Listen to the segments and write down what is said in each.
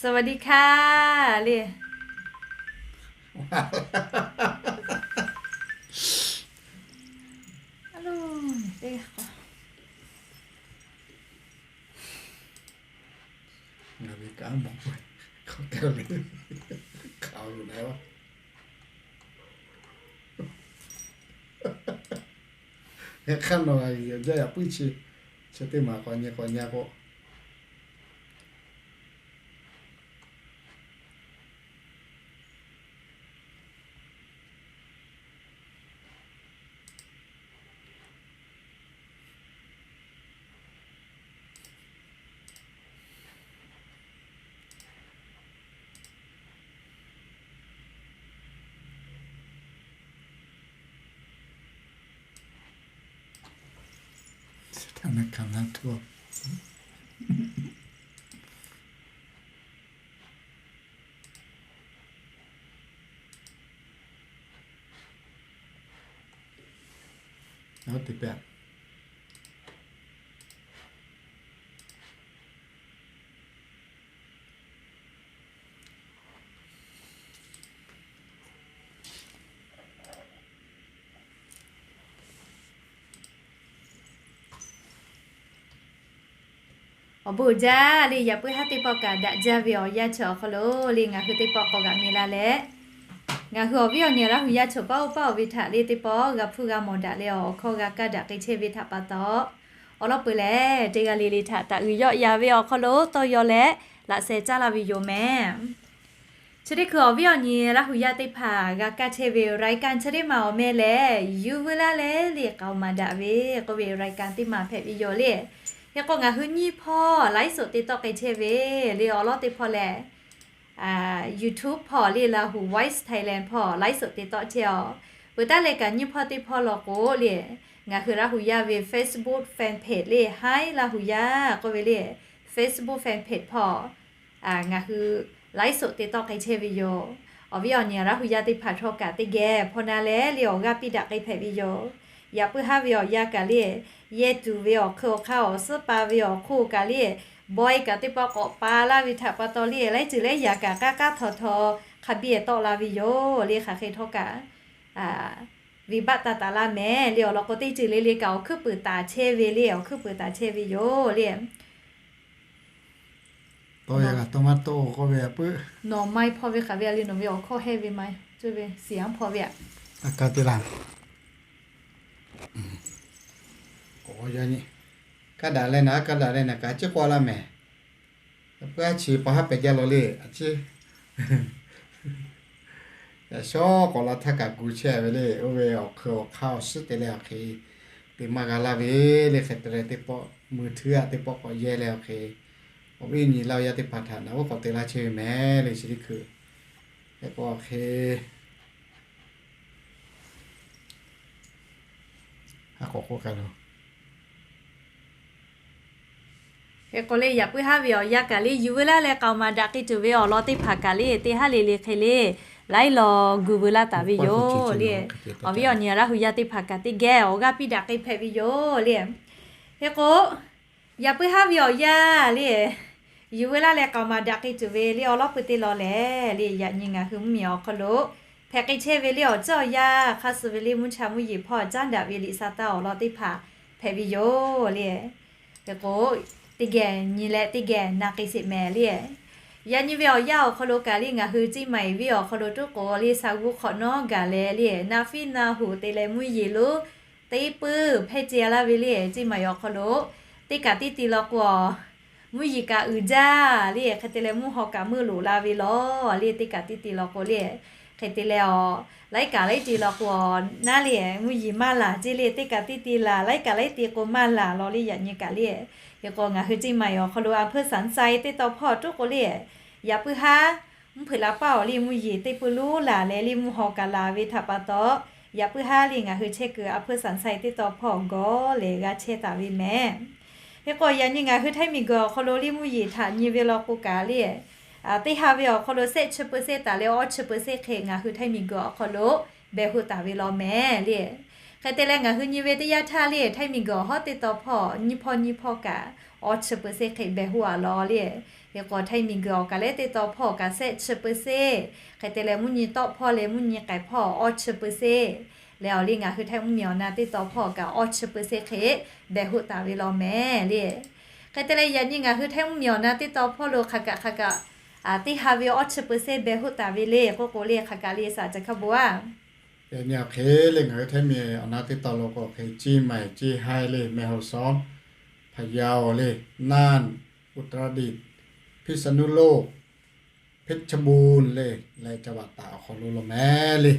สวัสดีค่ะ le. Ngaˬ ve kanˉ mawˬ k'oˆ, hk'aˬ kaꞈ le, hk'aˬ yuˬ na-o. Yaꞈ hk'aˇ nawˬ g'a yuˬ jaˇ yaꞈ puiˉ chi, chi teˇ maˬ k'awꞈ nyi k'awꞈ nyi k'o. Awˬ bon uiˍ jaˇ le, yaꞈ puiˉ haˉ teˇ pawˆ kaꞈ daꞈ jaˇ ve awˬ yanˇ chi awˬ hk'aw lo le, ngaˬ hui teˇ pawˆ k'awꞈ g'aꞈ mi la leh, ngaˬ hui awˬ viˉ awˬ nyi Laˇ hu yaˇ chaw paˇ oˇ paˇ awˬ ve htaꞈ le teˇ pawˆ g'a hpuˇ g'a mawˬ daꞈ leh awˬ hkawˇ g'a kaˇ daꞈ k'ai chehˇ ve htaꞈ pa taw, awˬ lawn peuˬ lehˬ teˇ g'aˇ le le htaꞈ taꞈ g'uiˬ yawˆ yan ve awˬ hk'aw lo tawˇ yaw leh laꞈ sheh caˇ laˇ ve yoˬ mehˍ. Chi teˇ hkui awˬ viˉ awˬ nyi Laˇ hu yaˇ teˇ hpaˍ g'a kaˇ chehˇ ve raiˍ kanˍ chi teˇ maˬ awˬ meh lehˬ, yuˬ veu laˇ leh le k'aoˍ maˍ daꞈ ve k'oˆ ve raiˍ kanˍ teˇ maˬ hpehꞈ ve yoˬ le. Hk'e k'o ngaˬ hui nyiˇ hpawˇ laiˉ suhˍ te tawˆ k'ai chehˇ ve le, awˬ lawn teˇ hpawˇ lehˬ YouTube hpawˇ le, Lahu Voice Thailand hpawˇ laiˉ suhˍ te tawˆ chehˇ-oˬ. Peuˬ taˉ leh kaꞈ nyiˇ hpawˇ teˇ hpawˇ law k'o le, ngaˬ hui Laˇ hu yaˇ ve Facebook fan page le, Haiˉ Laˇ hu yaˇ k'oˆ ve le, Facebook fan page hpawˇ ngaˬ hui laiˉ suhˍ te tawˆ k'ai chehˇ ve yoˬ. Awˬ viˉ awˬ nyi Laˇ hu yaˇ teˇ hpaˍ htawˇ kaꞈ teˇ geh hpaw na leh le awˬ g'aˇ piˇ daꞈ k'ai hpehꞈ ve yoˬ. Yaꞈ puiˉ haˉ ve awˬ yanˇ kaꞈ le, yehˇ tuˬ ve awˬ hk'eun awˬ hk'aˇ awˬ suhˉ pa ve awˬ hk'oˆ kaꞈ le, bawehˇ kaꞈ teˇ pawˆ k'awꞈ pa laˇ ve htaꞈ pa taw le, laiˉ ceuˬ laiˉ yaꞈ kaꞈ k'aˉ k'aˉ htaw htaw hk'a biˇ tawˆ la ve yoˬ le. Hk'aˬ hk'e htawˇ kaꞈ venˇbaˆ taˇ taˍ laˇ mehˍ le. Awˬ lawn k'o teˇ ceuˬ le le kaꞈ awˬ hkuiˉ puiˍ taˍ chehˇ ve le, awˬ hkuiˉ puiˍ taˍ chehˇ ve yoˬ le. Tawˇ yaꞈ kaꞈ tawˇ maˇ tawˆ k'oˆ ve a puiˉ. Nawˬ maiˇ hpaw ve hk'aˬ ve a le, nawˬ ve awˬ hkawˇ hehˇ ve maiˇ cawˇ ve siˍ aˉ hpaw ve aꞈ. A ka te la. Kaˇ daꞈ leh naˍ, kaˇ daꞈ leh naˍ kaꞈ a ciˉ k'awꞈ laˇ mehˍ. Yaꞈ puiˉ haˉ chi pa haˉ pehꞈ jaˇ law le a ciˉ. Yaꞈ shawˉ k'awꞈ la htaˇ kaꞈ gu chehˇ ve le. Oˇ ve awˬ hk'eun awˬ hk'aˇ awˬ suhˉ te leh awˬ hk'e te maˇ g'a laˇ ve le. Hk'e te leh teˇ pawˆ mui htuiˉ aꞈ teˇ pawˆ k'awꞈ yehˇ leh awˬ hk'e, awˬ viˉ awˬ nyi Laˇ hu yaˇ teˇ hpaˍ htaꞈ naˍ uˉ k'awꞈ te laˇ chehˇ ve mehˍ le. Chi teˇ hkui hk'e k'o awˬ hk'e haˉ k'awꞈ k'oˆ k'ai lo. Hk'e k'o le, yaꞈ puiˉ haˉ ve awˬ yanˇ kaꞈ le, yuˬ veu laˇ leh k'aoˍ maˍ daꞈ k'ai tuˬ ve awˬ lawn teˇ hpaˍ kaꞈ le, teˇ haˉ le le hk'e le, laiˉ law gu veu laˇ taˍ ve yoˬ le. Awˬ viˉ awˬ nyi Laˇ hu yaˇ teˇ hpaˍ kaꞈ teˇ geh awˬ g'aˇ piˇ daꞈ k'ai hpehꞈ ve yoˬ le. Hk'e k'o, yaꞈ puiˉ haˉ ve awˬ yanˇ le, yuˬ veu laˇ leh k'aoˍ maˍ daꞈ k'ai tuˬ ve le awˬ lawn pui teˇ law lehˬ le, yaꞈ nyi ngaˬ hui mvuhˇmiˬ awˬ hk'aw lo hpehꞈ k'ai chehˇ ve le awˬ ceuˬ awˬ yanˇ hk'aˇ suh ve le mvuhˇ cha mvuhˇ yeˬ hpawˇ caˉ daꞈ ve liꞈ sa taˇ awˬ lawn teˇ hpaˍ hpehꞈ ve yoˬ le. Hk'e k'o, teˇ geh nyi leh teˇ geh na k'ai sheˍ mehˍ le. Yaꞈ nyi ve awˬ yanˇ awˬ hk'aw lo kaꞈ le ngaˬ hui Ceˇ maiˍ venˇ awˬ hk'aw lo tuˉ k'o le sa g'uˇ hk'awꞈ nawˉ gaˬ leh le naˆ fiˉ naˆ hoꞈ te leh mvuhˇ yeˬ lo teˇ puiˉ hpehˇ ce laˇ ve le. Ceˇ maiˍ awˬ hk'aw lo teˇ kaꞈ tiˉ te law k'o, mvuhˇ yeˬ kaꞈ uiˍ jaˇ le. Hk'e te leh mvuhˇ haw kaꞈ meuˇ loꞈ la ve law le. Teˇ kaꞈ tiˉ te law k'o le, hk'e te leh awˬ laiˉ kaꞈ laiˉ te law k'o, naˉ le mvuhˇ yeˬ maˇ laˬ ce le. Teˇ kaꞈ tiˉ te laˬ, laiˉ kaꞈ laiˉ te k'o maˇ laˬ law le. Yaꞈ nyi kaꞈ le, hk'e k'o ngaˬ hui Ceˇ maiˍ awˬ hk'aw lo a hpuiˇ saˍ sai teˇ taw hpawˇ tuˉ k'o le, yaꞈ puiˉ haˉ mvuhˇ hpeuꞈ la paˇ awˬ le mvuhˇ yeˬ teˇ pui lonˉ laˬ leh le mvuhˇ haw kaꞈ laˬ ve htaꞈ pa taw, yaꞈ puiˉ haˉ le ngaˬ hui chehˇ kuiˬ a hpuiˇ saˍ sai teˇ taw hpawˇ gawˇ lehˬ g'a chehˇ taˍ ve mehˍ. Hk'e k'o yaꞈ nyi ngaˬ hui Htaiˇ miˬ guiˬ awˬ hk'aw lo le mvuhˇ yeˬ htaꞈ nyi ve law k'o kaꞈ le, teˇ ha ve awˬ hk'aw lo sehˆ chi pui sehˆ taˍ leh awˇ chi pui sehˆ hk'e ngaˬ hui Htaiˇ miˬ guiˬ awˬ hk'aw lo behˬ hoˆ taˍ ve law mehˍ le. Hk'e te leh ngaˬ hui nyi ve teˇ yanˇ htaˇ le, htaiˇ miˬguiˬ awˬ hawˉ teˇ taw hpawˇ nyiˇ hpawˇ nyiˇ hpawˇ kaꞈ awˇ chi เปอร์เซ็นต์ hk'e behˬ hoˆ a law le. Hk'e k'o htaiˇ miˬguiˬ awˬ kaꞈ leh teˇ taw hpawˇ kaꞈ shehˆ chi เปอร์เซ็นต์, hk'e te leh mvuhˇ nyi tawˆ hpawˇ leh mvuhˇ nyi k'ai hpawˇ awˇ chi เปอร์เซ็นต์ leh awˬ le ngaˬ hui htaiˇ mvuhˇmiˬ awˬ na teˇ taw hpawˇ kaꞈ awˇ chi เปอร์เซ็นต์ hk'e behˬ hoˆ taˍ ve law mehˍ le. Hk'e te leh yaꞈ nyi ngaˬ hui htaiˇ mvuhˇmiˬ awˬ na teˇ taw hpawˇ lo hk'aˬ kaꞈ hk'aˬ kaꞈ teˇ ha ve awˇ chi เปอร์เซ็นต์ behˬ hoˆ taˍ ve le k'oˆ k'o le, hk'aˬ kaꞈ le saˍ ca hkaˇ bon a. Yaꞈ nyi awˬ hk'e le ngaˬ hui htaiˇ miˬ awˬ na teˇ taw lo k'o hk'e เชียงใหม่ เชียงราย le, แม่ฮ่องสอน พะเยา le, น่าน อุตรดิตถ์ พิษณุโลก เพชรบูรณ์ le, leh จังหวัดตาก awˬ hk'aw lo law mehˍ le.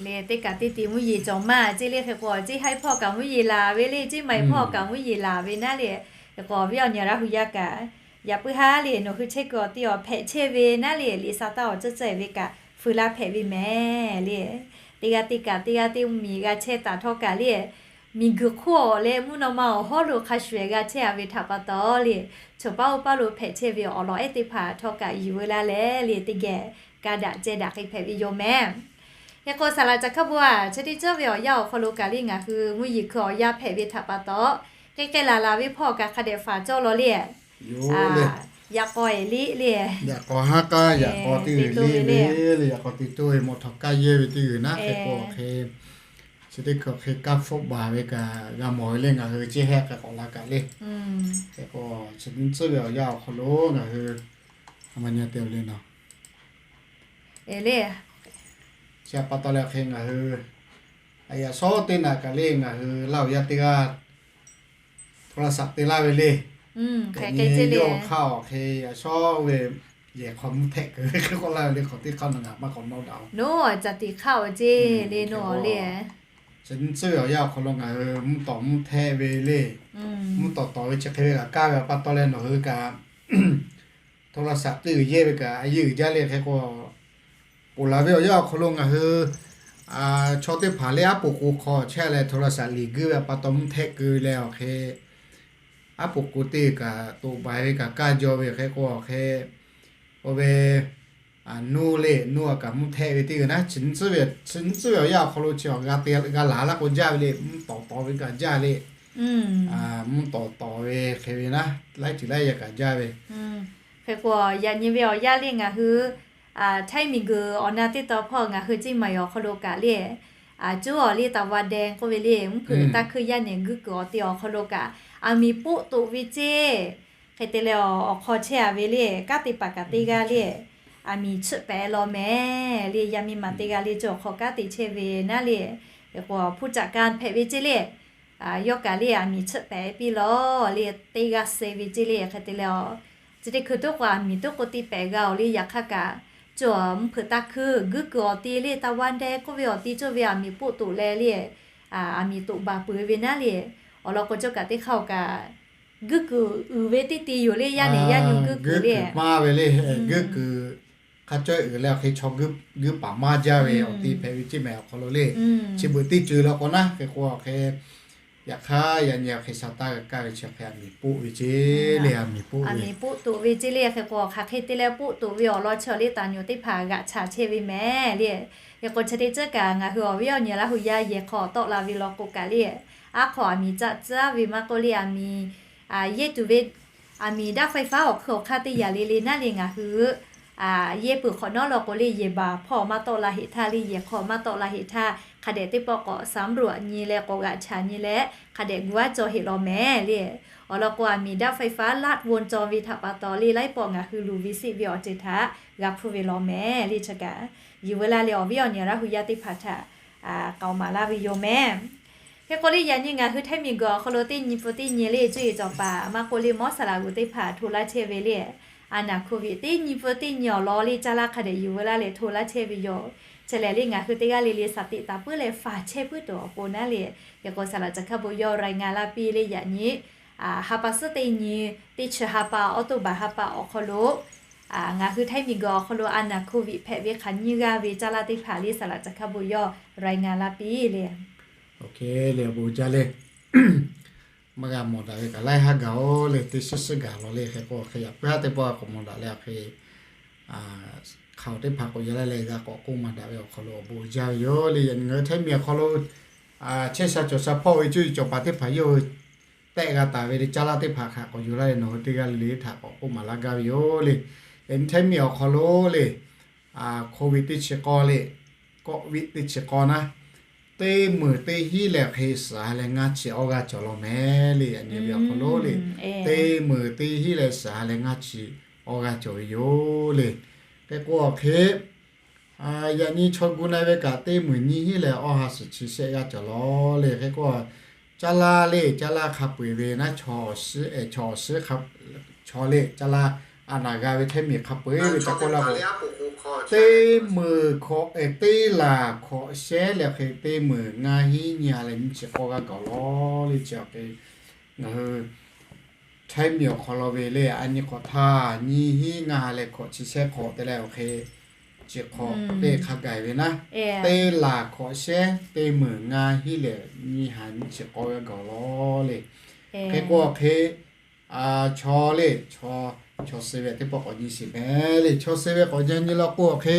Le teˇ kaꞈ teˇ ti mvuhˇ yeˬ cawˬ maˇ ceˇ le. Hk'e k'o เชียงราย hpawˇ kaꞈ mvuhˇ yeˬ laˬ ve le, เชียงใหม่ hpawˇ kaꞈ mvuhˇ yeˬ laˬ ve naˉ le. Hk'e k'o viˉ awˬ nyi Laˇ hu yaˇ kaꞈ, yaꞈ puiˉ haˉ le nawˬ hui chehˇ kuiˬ awˬ ti awˬ hpehꞈ chehˇ ve naˉ le, liꞈ sa taˇ awˬ ceuˬ ceuˬ ve kaꞈ feu laˇ hpehꞈ ve mehˍ le. Teˇ g'aˇ teˇ kaꞈ teˇ g'aˇ teˇ mvuhˇmiˬ g'a chehˇ taˍ htawˇ kaꞈ le, miˬguiˬ hk'oˆ awˬ leh mvuhˇ naw ma awˬ hawˉ lo hk'a shuˍ g'a chehˇ a ve htaꞈ pa taw le, choˬ paˉ oˇ paˉ lo hpehꞈ chehˇ ve awˬ lawn ehˉ teˇ hpaˍ htawˇ kaꞈ yuˬ veu laˇ leh le, teˇ geh ka daꞈ ceh daꞈ hk'e hpehꞈ ve yoˬ mehˍ. Hk'e k'o saˍ laꞈ ca hkaˇ bon a, chi teˇ ceuˬ ve awˬ yanˇ awˬ hk'aw lo kaꞈ le ngaˬ hui mvuhˇ yeˬ hkui awˬ yanˇ hpehꞈ ve htaꞈ pa taw, k'ai k'ai laˬ laˬ ve hpawˇ kaꞈ hk'a dehꞈ faˍ cawˇ law le. Yaꞈ k'aw eˬ liˇ le, yaꞈ k'aw haˉ k'aˉ, yaꞈ k'aw teˇ g'uiˬ liˇ ve le, yaꞈ k'aw teˇ toˇ ve mawˬ htawnˍ kaˇ yehˇ ve teˇ g'uiˬ naˉ hk'e k'o hk'e, chi teˇ hkui hk'e kaˇ hpfuhˆ baˬ ve kaꞈ g'a mawˬ ve le ngaˬ hui ceˇ hehˆ k'a k'awꞈ la kaꞈ le. Hk'e k'o chi teˇ ceuˬ ve awˬ yanˇ awˬ hk'aw lo ngaˬ hui a ma nyi te le nawˬ le, chi pa taw leh hk'e ngaˬ hui a yaꞈ shawˉ teˇ naꞈ kaꞈ le ngaˬ hui Laˇ huˍ yaˇ teˇ g'aˇ โทรศัพท์ te laˇ ve le. Hk'e k'ai ceˇ le, yawˇ hk'aˇ awˬ hk'e yaꞈ shawˉ ve yehˬ hk'aw mvuhˇ htehˆ keu ve hk'e k'oˆ laˇ ve le, hk'awꞈ teˇ hk'aˇ na ngaˬ maˇ k'awꞈ nawˇ daꞈ-oˬ. Nawˬ caˬ tiꞈ hk'aˇ awˬ ceˇ le nawˬ le. Chi teˇ ceuˬ ve awˬ yanˇ awˬ hk'aw lo ngaˬ hui mvuhˇ tawˍ mvuhˇ htehˆ ve le, mvuhˇ tawˍ tawˍ ve chi hk'e ve kaꞈ kaˇ ve pa taw leh nawˬ hui kaꞈ โทรศัพท์ teˇ g'uiˬ yehˇ ve kaꞈ a yehˇ g'uiˬ jaˇ le. Hk'e k'o ponˬ laˬ ve awˬ yanˇ awˬ hk'aw lo ngaˬ hui chaw teˇ hpaˍ le aˉ poꞈ k'o hk'aw chehˇ leh โทรศัพท์ liꞈ guiˇ ve pa taw mvuhˇ htehˆ keu leh awˬ hk'e, aˉ poꞈ k'o teˇ kaꞈ toꞈ baiˬ ve kaꞈ kaˇ jaw ve hk'e k'o awˬ hk'e, oˇ ve nuˇ le nuˇ a kaꞈ mvuhˇ htehˆ ve teˇ g'uiˬ naˉ, chi teˇ ceuˬ ve awˬ yanˇ awˬ hk'aw lo chi awˬ g'a te g'a laˬ laˇ k'o jaˇ ve le, mvuhˇ tawˍ tawˍ ve kaꞈ jaˇ le. Mvuhˇ tawˍ tawˍ ve hk'e ve naˉ laiˉ ceuˬ laiˉ yaˇ kaꞈ jaˇ ve. Hk'e k'o yaꞈ nyi ve awˬ yanˇ le ngaˬ hui htaiˇ miˬguiˬ awˬ na teˇ taw hpawˇ ngaˬ hui ceˇ maˬ awˬ hk'aw lo kaꞈ le, cuˉ awˬ le taˍ va deh k'oˆ ve le, mvuhˇ hpeuꞈ taˇ hkui yaˇ nehˬ guiˇ kuiˬ awˬ te awˬ hk'aw lo kaꞈ aˬ miˍ poˆ toꞈ ve ceˇ. Hk'e te leh awˬ hk'aw chehˇ a ve le kanˉ te paˍ kaꞈ teˇ g'aˇ le, aˬ miˍ chiˆ pehˍ law mehˍ le, yaˇ miˇ ma teˇ g'aˇ le cawˬ awˬ hk'aw kanˉ te chehˇ ve naˉ le. Hk'e k'o hpu caꞈ ka hpehꞈ ve ceˇ le, yawˇ kaꞈ le aˬ miˍ chiˆ pehˍ piˇ law le, teˇ g'aˇ suh ve ceˇ le. Hk'e te leh a, chi teˇ hkui toˉ k'o aˬ miˍ toˉ k'o te pehˍ g'a awˬ le, yaꞈ hk'aˇ kaꞈ cawˬ mvuhˇ hpeuꞈ taˇ hkui guiˇ kuiˬ awˬ te le taˍ va deh k'oˆ ve awˬ te cawˬ ve aˬ miˍ poˆ toꞈ leh le, aˬ miˍ toꞈ baˬ peuˬ ve naˉ le. Awˬ lawn k'o cawˬ kaꞈ teˇ hk'aˇ kaꞈ guiˇ kuiˬ uiˍ ve teˇ te yoˬ le, yaˇ nehˬ yaˇ nyi guiˇ kuiˬ le, maˇ ve le, guiˇ kuiˬ hk'a cawˇ uiˍ leh awˬ hk'e chaw guiˇ paˍ maˇ jaˇ ve awˬ te hpehꞈ ve ceˇ mehˍ awˬ hk'aw lo le. Chi beuꞈ teˇ ceuˬ law k'o naˉ hk'e k'o awˬ hk'e, yaꞈ hk'aˇ yaꞈ nyi awˬ hk'e sha taˇ g'a kaˇ ve chi hk'e aˬ miˍ poˆ ve ceˇ le, aˬ miˍ poˆ ve, aˬ miˍ poˆ toꞈ ve ceˇ le. Hk'e k'o hk'aˬ hk'e te leh poˆ toꞈ ve awˬ lawn chi awˬ le taˍ nyi teˇ hpaˍ g'aꞈ chaꞈ chehˇ ve mehˍ le. Hk'e k'o chi teˇ ceuˬ kaꞈ ngaˬ hui awˬ viˉ awˬ nyi Laˇ huˍ yaˇ yehˬ hk'aw tawˆ la ve law k'o kaꞈ le, aˉ hk'aw aˬ miˍ caˆ tcuhˉ ve maˇ k'oˆ le, aˬ miˍ yehˇ tuˬ ve, aˬ miˍ daꞈ ไฟฟ้า awˬ hkui awˬ hk'aˇ teˇ yanˇ le le naˉ le ngaˬ hui yehˇ peuˬ hk'awꞈ nawˉ law k'o le, yehˬ baˬ hpawˇ maˇ tawˆ la heꞈ htaˇ le, yehˬ hk'aw maˇ tawˆ la heꞈ htaˇ hk'a dehꞈ teˇ pawˆ k'awꞈ สำรวจ nyi leh k'awꞈ g'aꞈ chaꞈ nyi leh hk'a dehꞈ gu aˉ cawˬ heꞈ law mehˍ le. Awˬ lawn k'o aˬ miˍ daꞈ ไฟฟ้า ลัดวงจร ve htaꞈ pa taw le laiˉ pawˆ ngaˬ hui luˬ ve siˆ ve awˬ ceuˬ htaꞈ g'a hpuˇ ve law mehˍ le. Chi kaꞈ yuˬ veu laˇ leh awˬ viˉ awˬ nyi Laˇ huˍ yaˇ teˇ hpaˍ htaꞈ k'aoˍ maˍ laˇ ve yoˬ mehˍ. Hk'e k'o le yaꞈ nyi ngaˬ hui htaiˇ miˬguiˬ awˬ hk'aw lo teˇ nyi pfuhˇ teˇ nyi le cuˇ yiˍ cawˬ paˍ maˇ k'oˆ le mawˇ saˍ laꞈ g'uˬ teˇ hpaˍ hto laˇ chehˇ ve le, a naˍ โควิด teˇ nyi pfuhˇ teˇ nyi awˬ lawn le caˇ laˇ hk'a dehꞈ yuˬ veu laˇ leh hto laˇ chehˇ ve yoˬ. Chi lehˬ le ngaˬ hui teˇ g'aˇ le le shaˍ tiꞈ taˍ puiˉ leh faˍ chehˇ puiˉ tuˬ awˬ pon naˉ le. Hk'e k'o saˍ laꞈ ca hkaˇ bon yawˇ รายงาน laˇ piˇ le yaꞈ nyi ha pa suhˉ teˇ nyi, teˇ chi ha pa, October ha pa awˬ hk'aw lo ngaˬ hui htaiˇ miˬguiˬ awˬ hk'aw lo a naˍ โควิด hpehꞈ ve hk'aˬ nyiˇ g'aˇ ve caˇ laˇ teˇ hpaˍ le saˍ laꞈ ca hkaˇ bon yawˇ รายงาน laˇ piˇ le. Oˇ hk'e le awˬ bon jaˇ le. Maˇ g'a mawˬ daꞈ ve kaꞈ laiˉ haˉ gaˬ-oˬ le, teˇ shiˉ shiˉ gaˬ law le. Hk'e k'o hk'e yaꞈ puiˉ haˉ teˇ pawˆ k'awꞈ mawˬ daꞈ leh awˬ hk'e hk'aoˍ teˇ hpaˍ k'awꞈ yaꞈ laˇ leh g'a k'awꞈ k'oˆ maˍ daꞈ ve awˬ hk'aw lo awˬ bon jaˇ ve yoˬ le. Yaꞈ nyi ngaˬ hui htaiˇ miˬ awˬ hk'aw lo chehˇ sha cawˬ sha hpawˇ ve cuˇ yiˍ cawˬ paˍ teˇ hpaˍ yawˇ hui tehˆ g'a taˍ ve le, caˇ laˇ teˇ hpaˍ htaꞈ k'awꞈ yuˬ laˇ ve nawˬ hui teˇ g'aˇ le le htaꞈ k'awꞈ k'oˆ maˍ laˇ gaˇ ve yoˬ le. Yaꞈ nyi Htaiˇ miˬ awˬ hk'aw lo le, COVID teˇ chi k'awˇ le, kawˆ viˆ teˇ chi k'awˇ naˉ, teˇ meunˍ teˇ hinˉ leh hk'e suhˍ ha leh ngaˇ chi awˇ g'aˇ cawˬ law mehˍ le. Yaꞈ nyi ve awˬ hk'aw lo le, teˇ meunˍ teˇ hinˉ leh suhˍ ha leh ngaˇ chi awˇ g'aˇ cawˬ ve yoˬ le. Hk'e k'o awˬ hk'e, yaꞈ nyi chaw gu na ve kaꞈ teˇ meunˍ nyiˇ hinˉ leh awˇ ha suhˍ chi shehˆ g'aˇ cawˬ law le. Hk'e k'o, caˇ laˇ le, caˇ laˇ hk'a peu-eˬ ve naˉ, chaw awˬ shiˉ, chaw le caˇ laˇ a naˍ g'a ve Htaiˇ miˬ hk'a peu-eˬ ve ca k'oˆ laˇ k'o, teˇ meunˍ hkawꞈ, teˇ laˬ hkawꞈ shehˉ leh hk'e teˇ meunˍ ngaˇ hinˉ nyiˇ ha leh nyiˇ chi k'awˇ g'aˇ gaˬ law le. Chi awˬ hk'e ngaˬ hui Htaiˇ miˬ awˬ hk'aw lo ve le, a nyi hk'awꞈ htaˇ nyiˇ hinˉ ngaˇ ha leh hkawꞈ chi shehˉ hk'awꞈ te leh awˬ hk'e chi hk'awꞈ teˇ hk'a gaˬ ve naˉ, teˇ laˬ hkawꞈ shehˉ teˇ meunˍ ngaˇ hinˉ leh nyiˇ ha nyiˇ chi k'awˇ g'aˇ gaˬ law le. Hk'e k'o awˬ hk'e, chaw le, chaw suh ve teˇ pawˆ k'awꞈ nyi sheˍ mehˍ le. Chaw suh ve k'awꞈ nyi nyi law k'o awˬ hk'e,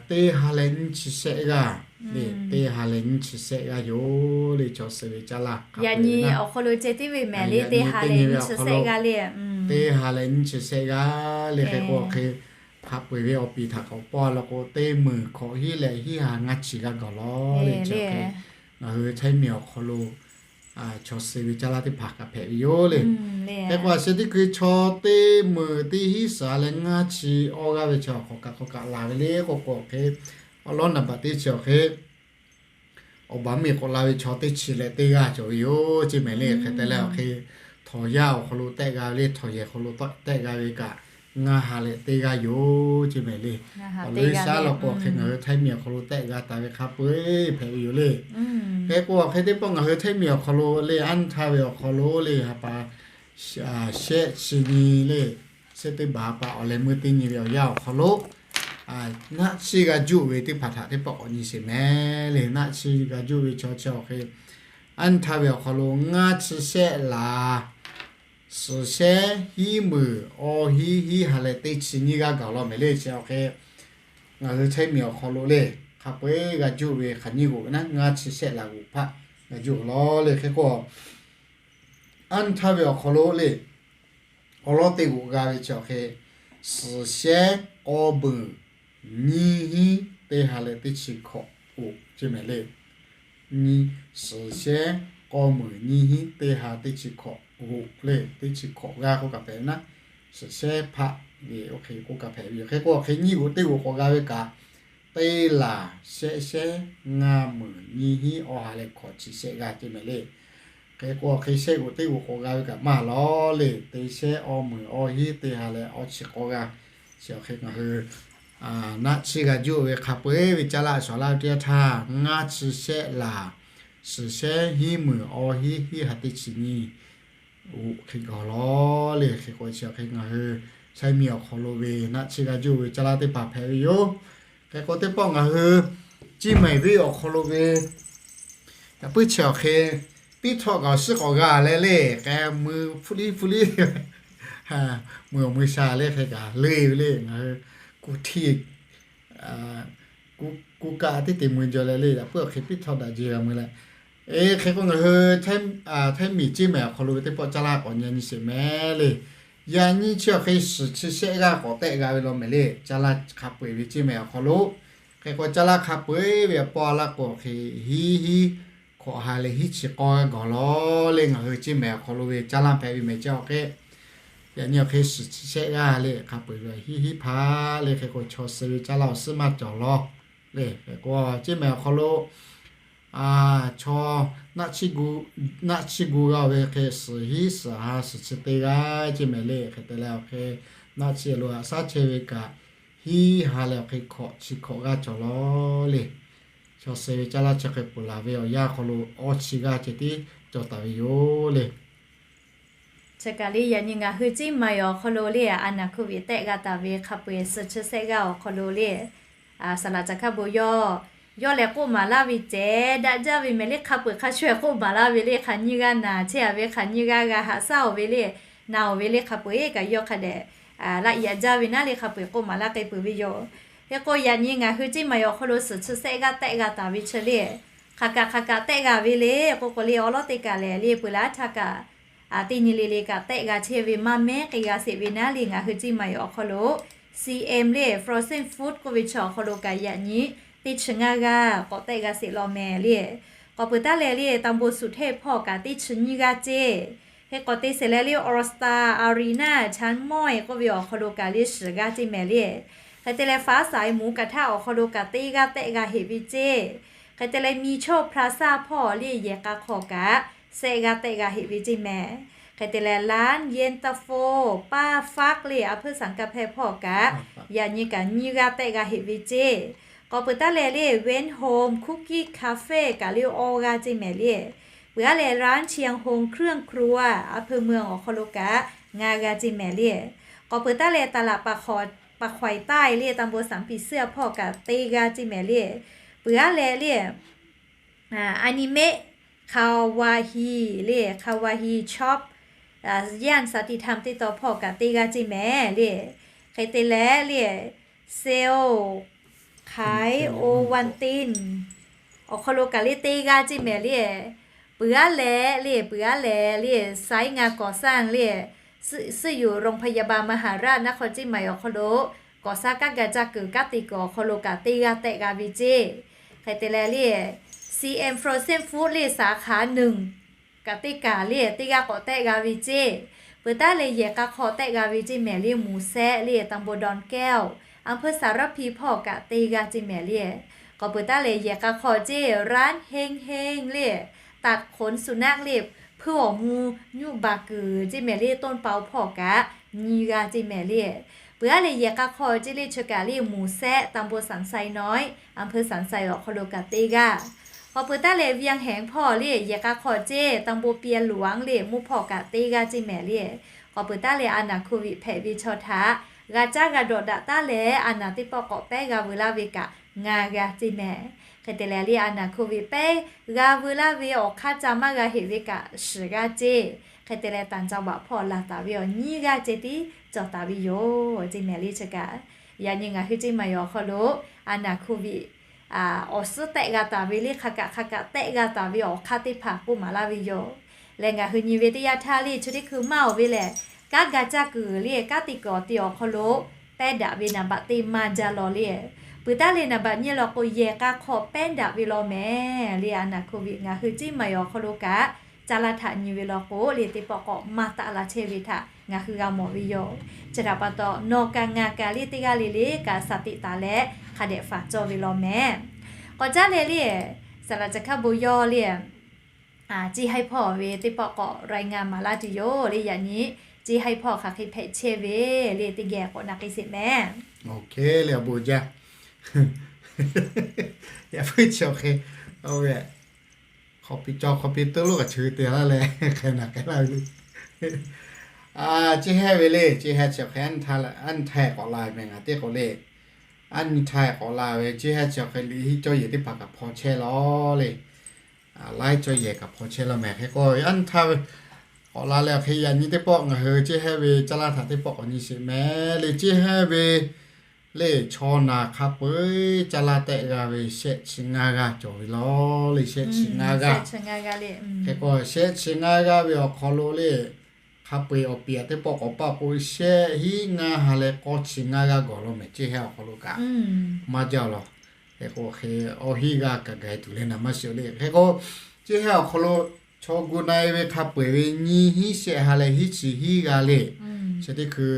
teˇ ha leh nyiˇ chi shehˆ g'aˇ le, teˇ ha leh nyiˇ chi shehˆ g'aˇ yoˬ le. Chaw suh ve caˇ laˇ hk'a peu-eˬ ve awˬ hk'aw lo ceh tiˉ ve mehˍ le, teˇ ha leh nyiˇ chi shehˆ g'aˇ le, teˇ ha leh nyiˇ chi shehˆ g'aˇ le. Hk'e k'o awˬ hk'e, hk'a peu-eˬ ve awˬ piˍ htaꞈ k'awꞈ paw law k'o, teˇ meunˍ hkawꞈ hinˉ leh hinˉ ha ngaˇ chi g'aˇ gaˬ law le. Chi awˬ hk'e ngaˬ hui Htaiˇ miˬ awˬ hk'aw lo chaw suh ve caˇ laˇ teˇ hpaˍ kaꞈ hpehꞈ ve yoˬ le. Hk'e k'o a sheh teˇ hkui chaw teˇ meunˍ teˇ hinˉ suhˍ ha leh ngaˇ chi awˇ g'aˇ ve chi awˬ hk'awꞈ kaꞈ hk'awꞈ kaꞈ laˬ ve le k'o k'o awˬ hk'e, awˬ lawˉ naˍ baꞈ teˇ chi awˬ hk'e, awˬ baˬ miˬ k'awꞈ la ve chaw teˇ chi leh teˇ g'aˇ cawˬ ve yoˬ. Chi mehˍ le. Hk'e te leh awˬ hk'e, htawnˍ yaˇ awˬ hk'aw lo tehˆ g'a ve le, htawnˍ yehˬ hk'aw lo tehˆ g'a ve kaꞈ ngaˇ ha leh teˇ g'aˇ yoˬ. Chi mehˍ le. Awˬ leuˉ shaˉ law k'o hk'e ngaˬ hui Htaiˇ miˬ awˬ hk'aw lo tehˆ g'a taˍ ve hk'a peu-eˬ hpehꞈ ve yoˬ le. Hk'e k'o awˬ hk'e teˇ pawˆ ngaˬ hui Htaiˇ miˬ awˬ hk'aw lo le, anˇ htaˇ ve awˬ hk'aw lo le, ha pa shehˆ chi nyi le, shehˆ teˇ baˬ ha pa awˬ leh meuˇ teˇ nyi ve awˬ yanˇ awˬ hk'aw lo naˆ chiˇ g'a juˆ ve teˇ hpaˍ htaꞈ teˇ pawˆ k'awꞈ nyi sheˍ mehˍ le. Naˆ chiˇ g'a juˆ ve chaw chi awˬ hk'e, anˇ htaˇ ve awˬ hk'aw lo ngaˇ chi shehˆ laˬ, suhˍ shehˉ hiˉ meunˍ awˇ hinˉ hinˉ ha leh teˇ chi nyiˇ g'aˇ gaˬ law mehˍ le. Chi awˬ hk'e ngaˬ hui Htaiˇ miˬ awˬ hk'aw lo le, hk'a peu-eˬ g'a juˆ ve hk'aˬ nyiˇ g'uꞈ ve naˉ, ngaˇ chi shehˆ laˬ g'uꞈ hpaˆ g'a juˆ law le. Hk'e k'o, anˇ htaˇ ve awˬ hk'aw lo le, awˬ lawˉ teˇ g'uꞈ g'a ve chi awˬ hk'e, suhˍ shehˉ k'awˇ meunˍ nyiˇ hinˉ teˇ ha leh teˇ chi hkawꞈ g'uꞈ chi mehˍ le. Nyi, suhˍ shehˉ k'awˇ meunˍ nyiˇ hinˉ teˇ ha teˇ chi hkawꞈ g'uꞈ le, teˇ chi hkawꞈ g'aˇ k'oˆ kaꞈ hpehꞈ ve naˉ, suhˍ shehˉ hpaˆ ve oˇ hk'e k'oˆ kaꞈ hpehꞈ ve yoˬ. Hk'e k'o awˬ hk'e nyiˇ g'uꞈ teˇ g'uꞈ k'awꞈ g'a ve kaꞈ, teˇ laˬ shehˆ shehˉ ngaˇ meunˍ nyiˇ hinˉ awˇ ha leh hkawꞈ chi shehˆ g'aˇ chi mehˍ le. Hk'e k'o awˬ hk'e shehˆ g'uꞈ teˇ g'uꞈ k'awꞈ g'a ve kaꞈ maˇ lawˬ le, teˇ shehˉ awˇ meunˍ awˇ hinˉ teˇ ha leh awˇ chi k'awˇ g'aˇ. Chi awˬ hk'e ngaˬ hui naˆ chiˇ g'a juˆ ve hk'a peu-eˬ ve caˇ laˇ shawˍ laˇ ve teˇ yanˇ htaˇ, ngaˇ chi shehˆ laˬ, suhˍ shehˉ hiˉ meunˍ awˇ hinˉ hinˉ ha teˇ chi nyi g'uꞈ hk'e gaˬ law le. Hk'e k'o chi awˬ hk'e ngaˬ hui Htaiˇ miˬ awˬ hk'aw lo ve naˆ chiˇ g'a juˆ ve caˇ laˇ teˇ hpaˍ hpehꞈ ve yoˬ. Hk'e k'o teˇ pawˆ ngaˬ hui Ciˇ mehˍ venˇ awˬ hk'aw lo ve yaꞈ puiˉ chi awˬ hk'e, piˉ htawˆ kaꞈ awˬ shiˉ k'awꞈ g'a leh le, k'ai mui hpu liˇ hpu liˇ, mui awˬ mui sha le hk'e kaꞈ le ve le, ngaˬ hui kuˬ htiˇ kuˬ kaꞈ teˇ te mui jaw leh le, yaꞈ puiˉ awˬ hk'e piˉ htawˆ daꞈ jeˬ g'a mui leh, hk'e k'o ngaˬ hui Htaiˇ miˬ Ciˇ mehˍ awˬ hk'aw lo ve teˇ pawˆ caˇ laˇ k'awꞈ nyi nyi sheˍ mehˍ le. Yaꞈ nyi chi awˬ hk'e suhˍ chi shehˆ g'aˇ k'awꞈ tehˆ g'a ve law mehˍ le, caˇ laˇ hk'a peu-eˬ ve Ciˇ mehˍ awˬ hk'aw lo. Hk'e k'o caˇ laˇ hk'a peu-eˬ ve awˬ paw laˇ k'o hk'e hiˉ hiˉ hkawꞈ ha leh hiˉ chi k'awˇ g'aˇ gawˬ law le, ngaˬ hui Ciˇ mehˍ awˬ hk'aw lo ve caˇ laˇ hpehꞈ ve mehˍ chi awˬ hk'e, yaꞈ nyi awˬ hk'e suhˍ chi shehˆ g'aˇ le hk'a peu-eˬ ve hiˉ hiˉ hpaˇ le, hk'e k'o chaw suh ve caˇ laˇ awˬ suhˉ maˇ cawˬ law le. Hk'e k'o Ciˇ mehˍ awˬ hk'aw lo chaw naˆ chiˇ gu g'a ve hk'e suhˍ hiˉ suhˍ ha suhˍ chi teˇ g'aˇ Ciˇ mehˍ le. Hk'e te leh awˬ hk'e naˆ chiˇ lo haꞈ shaˉ chehˇ ve kaꞈ hiˉ ha leh awˬ hk'e hkawꞈ chi hkawꞈ g'aˇ cawˬ law le. Chaw suh ve caˇ laˇ chi hk'e ponˬ laˬ ve awˬ yanˇ hk'aw lo awˇ chi g'aˇ ceh tiˉ cawˬ taˍ ve yoˬ le. Chi kaꞈ le yaꞈ nyi ngaˬ hui Ciˇ mehˍ awˬ hk'aw lo le, a naˍ hk'oˆ ve tehˆ g'a taˍ ve hk'a peu-eˬ suhˍ chi shehˆ g'aˇ awˬ hk'aw lo le, saˍ laꞈ caˍ hkaˇ bon yawˇ, yawˇ leh k'oˆ maˍ laˇ ve ceh daꞈ jaˇ ve mehˍ le, hk'a peu-eˬ hk'a sho-eˬ k'oˆ maˍ laˇ ve le, hk'aˬ nyiˇ g'aˇ naˍ chehˇ a ve, hk'aˬ nyiˇ g'aˇ g'a haꞈ shaˉ oˬ ve le, naˍ oˬ ve le, hk'a peu-eˬ kaꞈ yawˇ hk'a dehꞈ laꞈ yaꞈ jaˇ ve naˉ le, hk'a peu-eˬ k'oˆ maˍ laˇ k'ai peuˬ ve yoˬ. Hk'e k'o yaꞈ nyi ngaˬ hui Ciˇ mehˍ awˬ hk'aw lo suhˍ chi shehˆ g'aˇ tehˆ g'a taˍ ve chi le, Hk'aˬ kaꞈ hk'aˬ kaꞈ tehˆ g'a ve le k'oˆ k'o le, awˉ lawˉ teˇ kaꞈ lehˬ le, peuˬ laˇ htaˇ kaꞈ teˇ nyi le le kaꞈ tehˆ g'a chehˇ ve maˇ mehˉ k'ai g'a sheˍ ve naˉ le, ngaˬ hui Ciˇ maˬ awˬ hk'aw lo C M le, frozen food k'oˆ ve chi awˬ hk'aw lo kaꞈ yaꞈ nyi teˇ chi ngaˇ g'aˇ k'awꞈ tehˆ g'a sheˍ law mehˍ le. K'awꞈ peuˬ taˉ leh le, ตำบลสุเทพ hpawˇ kaꞈ teˇ chi nyiˇ g'aˇ ceˇ. Hk'e k'awꞈ te sheˍ leh le, All Star Arena Chanmawˇ k'oˆ ve awˬ hk'aw lo kaꞈ le shiˍ g'aˇ ceˇ mehˍ le. Hk'e te leh, Faˉsaˍ หมูกระทะ awˬ hk'aw lo kaꞈ teˇ g'aˇ tehˆ g'a heꞈ ve ceˇ. Hk'e te leh, Michawˇ พลาซ่า hpawˇ le yehˬ k'a hk'aw kaꞈ shehˆ g'aˇ tehˆ g'a heꞈ ve ceˇ mehˍ. Hk'e te leh, ร้านเย็นตาโฟ Paˇ Faˉ le, อำเภอสันกำแพง hpawˇ kaꞈ yaꞈ nyi kaꞈ nyiˇ g'aˇ tehˆ g'a heꞈ ve ceˇ. K'awꞈ peuˬ taˉ leh le, Went Home Cookie Cafe kaꞈ le awˇ g'aˇ ceˇ mehˍ le. Peuˬ aˉ leh, ร้านเชียงฮงเครื่องครัว อำเภอเมือง awˬ hk'aw lo kaꞈ ngaˇ g'aˇ ceˇ mehˍ le. K'awꞈ peuˬ taˉ leh, ตลาดปากขวัญใต้ le ตำบลสันผีเสื้อ hpawˇ kaꞈ teˇ g'aˇ ceˇ mehˍ le. Peuˬ aˉ leh le, อนิเมะ คาวาฮิ le, คาวาฮิ ช็อป ย่านสันติธรรม teˇ taw hpawˇ kaꞈ teˇ g'aˇ ceˇ mehˍ le. Hk'e te leh le, Sale ขายโอวัลติน awˬ hk'aw lo kaꞈ le teˇ g'aˇ ceˇ mehˍ le. Peuˬ aˉ leh le, peuˬ aˉ leh le, สายงานก่อสร้าง le, ซึ่งอยู่โรงพยาบาลมหาราชนครเชียงใหม่ awˬ hk'aw lo ก่อสร้าง kanˉ ga caˇ kuiˬ kanˉ te kuiˬ awˬ hk'aw lo kaꞈ teˇ g'aˇ tehˆ g'a ve ceˇ. Hk'e te leh le, C M Frozen Food le สาขาหนึ่ง kaꞈ teˇ kaˬ le teˇ g'aˇ k'awꞈ tehˆ g'a ve ceˇ. Peuˬ taˉ leh, yehˬ k'a hk'aw tehˆ g'a ve ceˇ mehˍ le, หมูแซะ le ตำบลดอนแก้ว อำเภอสารพี hpawˇ kaꞈ teˇ g'aˇ ceˇ mehˍ le. K'awꞈ peuˬ taˉ leh, yehˬ k'a hk'aw ceˇ ร้านเฮงเฮง le, ตัดขนสุนัข le, hpuiˇ awˬ mu nyuˆ baˬ kuiˬ ceˇ mehˍ le, ต้นเปา hpawˇ kaꞈ nyiˇ g'aˇ ceˇ mehˍ le. Peuˬ aˉ leh, yehˬ k'a hk'aw ceˇ le chi kaꞈ le, หมูแซะ ตำบลสันทรายน้อย อำเภอสันทราย awˬ hk'aw lo kaꞈ teˇ g'aˇ. K'awꞈ peuˬ taˉ leh, เวียงแหง hpawˇ le yehˬ k'a hk'aw ceˇ ตำบลเปียงหลวง le, muˇ hpawˇ kaꞈ teˇ g'aˇ ceˇ mehˍ le. K'awꞈ peuˬ taˉ leh, a naˬ โควิด hpehꞈ ve chaw htaꞈ g'a caˇ g'a dawꞈ daꞈ taˉ leh, a naˬ teˇ pawˆ k'awꞈ pehˉ g'a veu laˇ ve kaꞈ ngaˇ g'aˇ ceˇ mehˍ. Hk'e te leh le, a naˬ โควิด pehˉ g'a veu laˇ ve awˬ hk'aˇ ca maˇ g'a heꞈ ve kaꞈ shiˍ g'aˇ ceˇ. Hk'e te leh, ต่างจังหวัด hpawˇ laˬ taˍ ve awˬ nyiˇ g'aˇ ceˇ tiˉ cawˬ taˍ ve yoˬ ceˇ mehˍ le chi kaꞈ. Yaꞈ nyi ngaˬ hui Ciˇ maˬ awˬ hk'aw lo a naˬ โควิด awˬ suhˉ tehˆ g'a taˍ ve le, hk'aˬ kaꞈ hk'aˬ kaꞈ tehˆ g'a taˍ ve awˬ hk'aˇ teˇ hpaˍ k'oˆ maˍ laˇ ve yoˬ. Leh ngaˬ hui nyi ve teˇ yanˇ htaˇ le, chi teˇ hkui maˇ oˬ ve lehˬ, kanˉ ga caˇ kuiˬ le, kanˉ te kuiˬ awˬ te awˬ hk'aw lo pehˉ daꞈ ve นับ teˇ maˇ jaˇ law le. Peuˬ taˉ leh นับ nyiˇ law k'o, yehˬ k'a hk'aw pehˉ daꞈ ve law mehˍ le. A naˬ โควิด ngaˬ hui Ciˇ maˬ awˬ hk'aw lo kaꞈ caˇ laˇ htaꞈ nyi ve law k'o le, teˇ pawˆ k'awꞈ maˇ taˆ la chehˇ ve htaꞈ ngaˬ hui g'a mawˬ ve yoˬ. Chi htaꞈ pa taw, nawˬ kaꞈ ngaˬ kaꞈ le, teˇ g'aˇ le le kaꞈ สติ taˍ leh hk'a dehꞈ faˍ cawˇ ve law mehˍ. K'awꞈ caˉ leh le, saˍ laꞈ ca hkaˇ bon yawˇ le, Ciˇ Haiˇ hpawˇ ve teˇ pawˆ k'awꞈ รายงาน maˍ laˇ tuˬ yoˬ le. Yaꞈ nyi Ciˇ Haiˇ hpawˇ hk'aˬ hk'e hpehꞈ chehˇ ve le, teˇ geh k'awꞈ na k'ai sheˍ mehˍ. Oˇ hk'e le, awˬ bon jaˇ. Yaꞈ hpuiˇ chi awˬ hk'e, oˇ ve, hk'aw pi cawˬ hk'aw pi teuˇ lonˉ kaꞈ chi hui te laˇ leh hk'e na k'ai laˇ ve. Ciˇ Haiˇ ve le, Ciˇ Haiˇ chi awˬ hk'e, aˉ nyi htaˇ k'awꞈ la ve mehˍ ngaˬ teˇ k'o le. Aˉ nyi htaˇ k'awꞈ la ve Ciˇ Haiˇ chi awˬ hk'e liꞈ hiˆ cawˇ yehˬ teˇ hpaˍ kaꞈ hpaw chehˇ law le. Laiˉ cawˇ yehˬ kaꞈ hpaw chehˇ law mehˍ. Hk'e k'o, aˉ nyi htaˇ ve k'awꞈ la leh awˬ hk'e yaꞈ nyi teˇ pawˆ ngaˬ hui Ciˇ Haiˇ ve caˇ laˇ htaꞈ teˇ pawˆ k'awꞈ nyi sheˍ mehˍ le. Ciˇ Haiˇ ve le, chaw naˬ hk'a peu-eˬ caˇ laˇ tehˆ g'a ve shehˆ chi ngaˇ g'aˇ cawˬ ve law le, shehˆ chi ngaˇ g'aˇ. Hk'e k'o, shehˆ chi ngaˇ g'aˇ ve awˬ hk'aw lo le, hk'a peu-eˬ awˬ piˍ aꞈ teˇ pawˆ k'awꞈ paˆ k'o, shehˆ hiˉ ngaˇ ha leh k'awˇ chi ngaˇ g'aˇ gawˬ law mehˍ, Ciˇ Haiˇ awˬ hk'aw lo kaꞈ maˇ jaˇ law. Hk'e k'o, hk'e awˇ hiˉ g'aˇ kaꞈ gaˬ tuˬ leh naˍ maˇ shiˍ le. Hk'e k'o, Ciˇ Haiˇ awˬ hk'aw lo chaw gu na-e ve hk'a peu-eˬ ve nyiˇ hiˉ shehˆ ha leh hiˉ chi hiˉ g'aˇ le. Chi teˇ hkui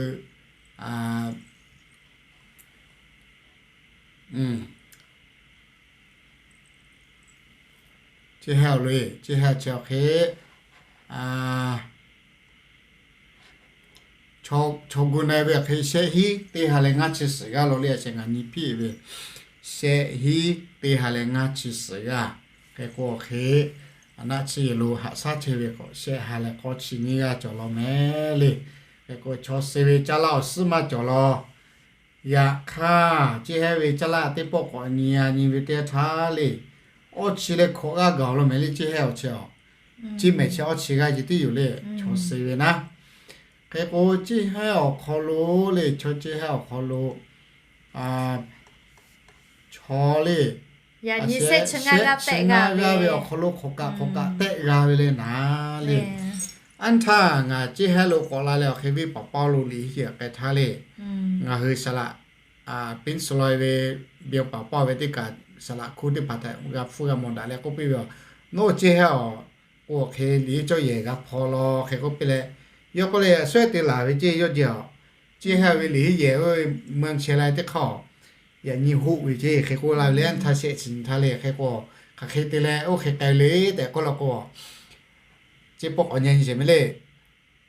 Ciˇ Haiˇ awˬ lo, Ciˇ Haiˇ chi awˬ hk'e chaw gu na-e ve awˬ hk'e shehˆ hiˉ teˇ ha leh ngaˇ chi suhˍ g'aˇ law le. A shehˍ ngaˬ nyi piˇ ve shehˆ hiˉ teˇ ha leh ngaˇ chi suhˍ g'aˇ. Hk'e k'o, awˬ hk'e aˬ naˆ chi yehˬ lo haꞈ shaˉ chehˇ ve k'awꞈ shehˆ ha leh k'awˇ chi nyiˇ g'aˇ cawˬ law mehˍ le. Hk'e k'o, chaw suh ve caˇ laˇ awˬ suhˉ maˇ cawˬ law. Yaꞈ hk'aˇ, Ciˇ Haiˇ ve caˇ laˇ teˇ pawˆ k'awꞈ nyi-a nyi ve teˇ htaˇ le, awˇ chi leh hkawꞈ g'aˇ gaˬ law mehˍ le. Ciˇ Haiˇ awˬ chi, Ciˇ mehˍ chi awˇ chi g'aˇ ce tiˉ yoˬ le. Chaw suh ve naˉ, hk'e k'o, Ciˇ Haiˇ awˬ hk'aw lo le, chaw Ciˇ Haiˇ awˬ hk'aw lo chaw le, Shehˆ chi ngaˇ g'aˇ ve awˬ hk'aw lo hk'awꞈ kaꞈ hk'awꞈ kaꞈ tehˆ g'a ve le naˍ le. Aˉ htaˇ ngaˬ ceˇ heˉ lo k'awꞈ la leh awˬ hk'e venˇ paˍ paˇ lo liꞈ heˇ k'ai htaˇ le, ngaˬ hui saˍ laꞈ piˇ suh la ve, venˇ paˍ paˇ ve teˇ kaꞈ saˍ laꞈ hkuˇ teˇ hpaˍ htaꞈ g'a hpfuhˇ g'a mawˬ daꞈ leh k'oˆ piˇ ve, Nawˬ ceˇ heˉ-oˬ, k'o hk'e liꞈ heˇ cawˇ yehˬ g'a hpaw law hk'e k'oˆ piˇ leh, yawˇ k'oˆ leh, Suhˉ te laˬ ve ceˇ yawˇ jehˬ-oˬ, ceˇ heˉ ve liꞈ heˇ yehˬ oˇ ve meuˇ chehˇ la teˇ hk'aˇ, yaꞈ nyi hoˆ ve ceˇ hk'e k'oˆ la ve le. Aˉ htaˇ shehˆ chi nyi htaˇ le hk'e k'o, hk'aˬ hk'e te leh oˇ hk'e k'ai le tehꞈ k'oˆ la k'o, ceˇ pawˆ k'awꞈ nyi nyi sheˍ ve le.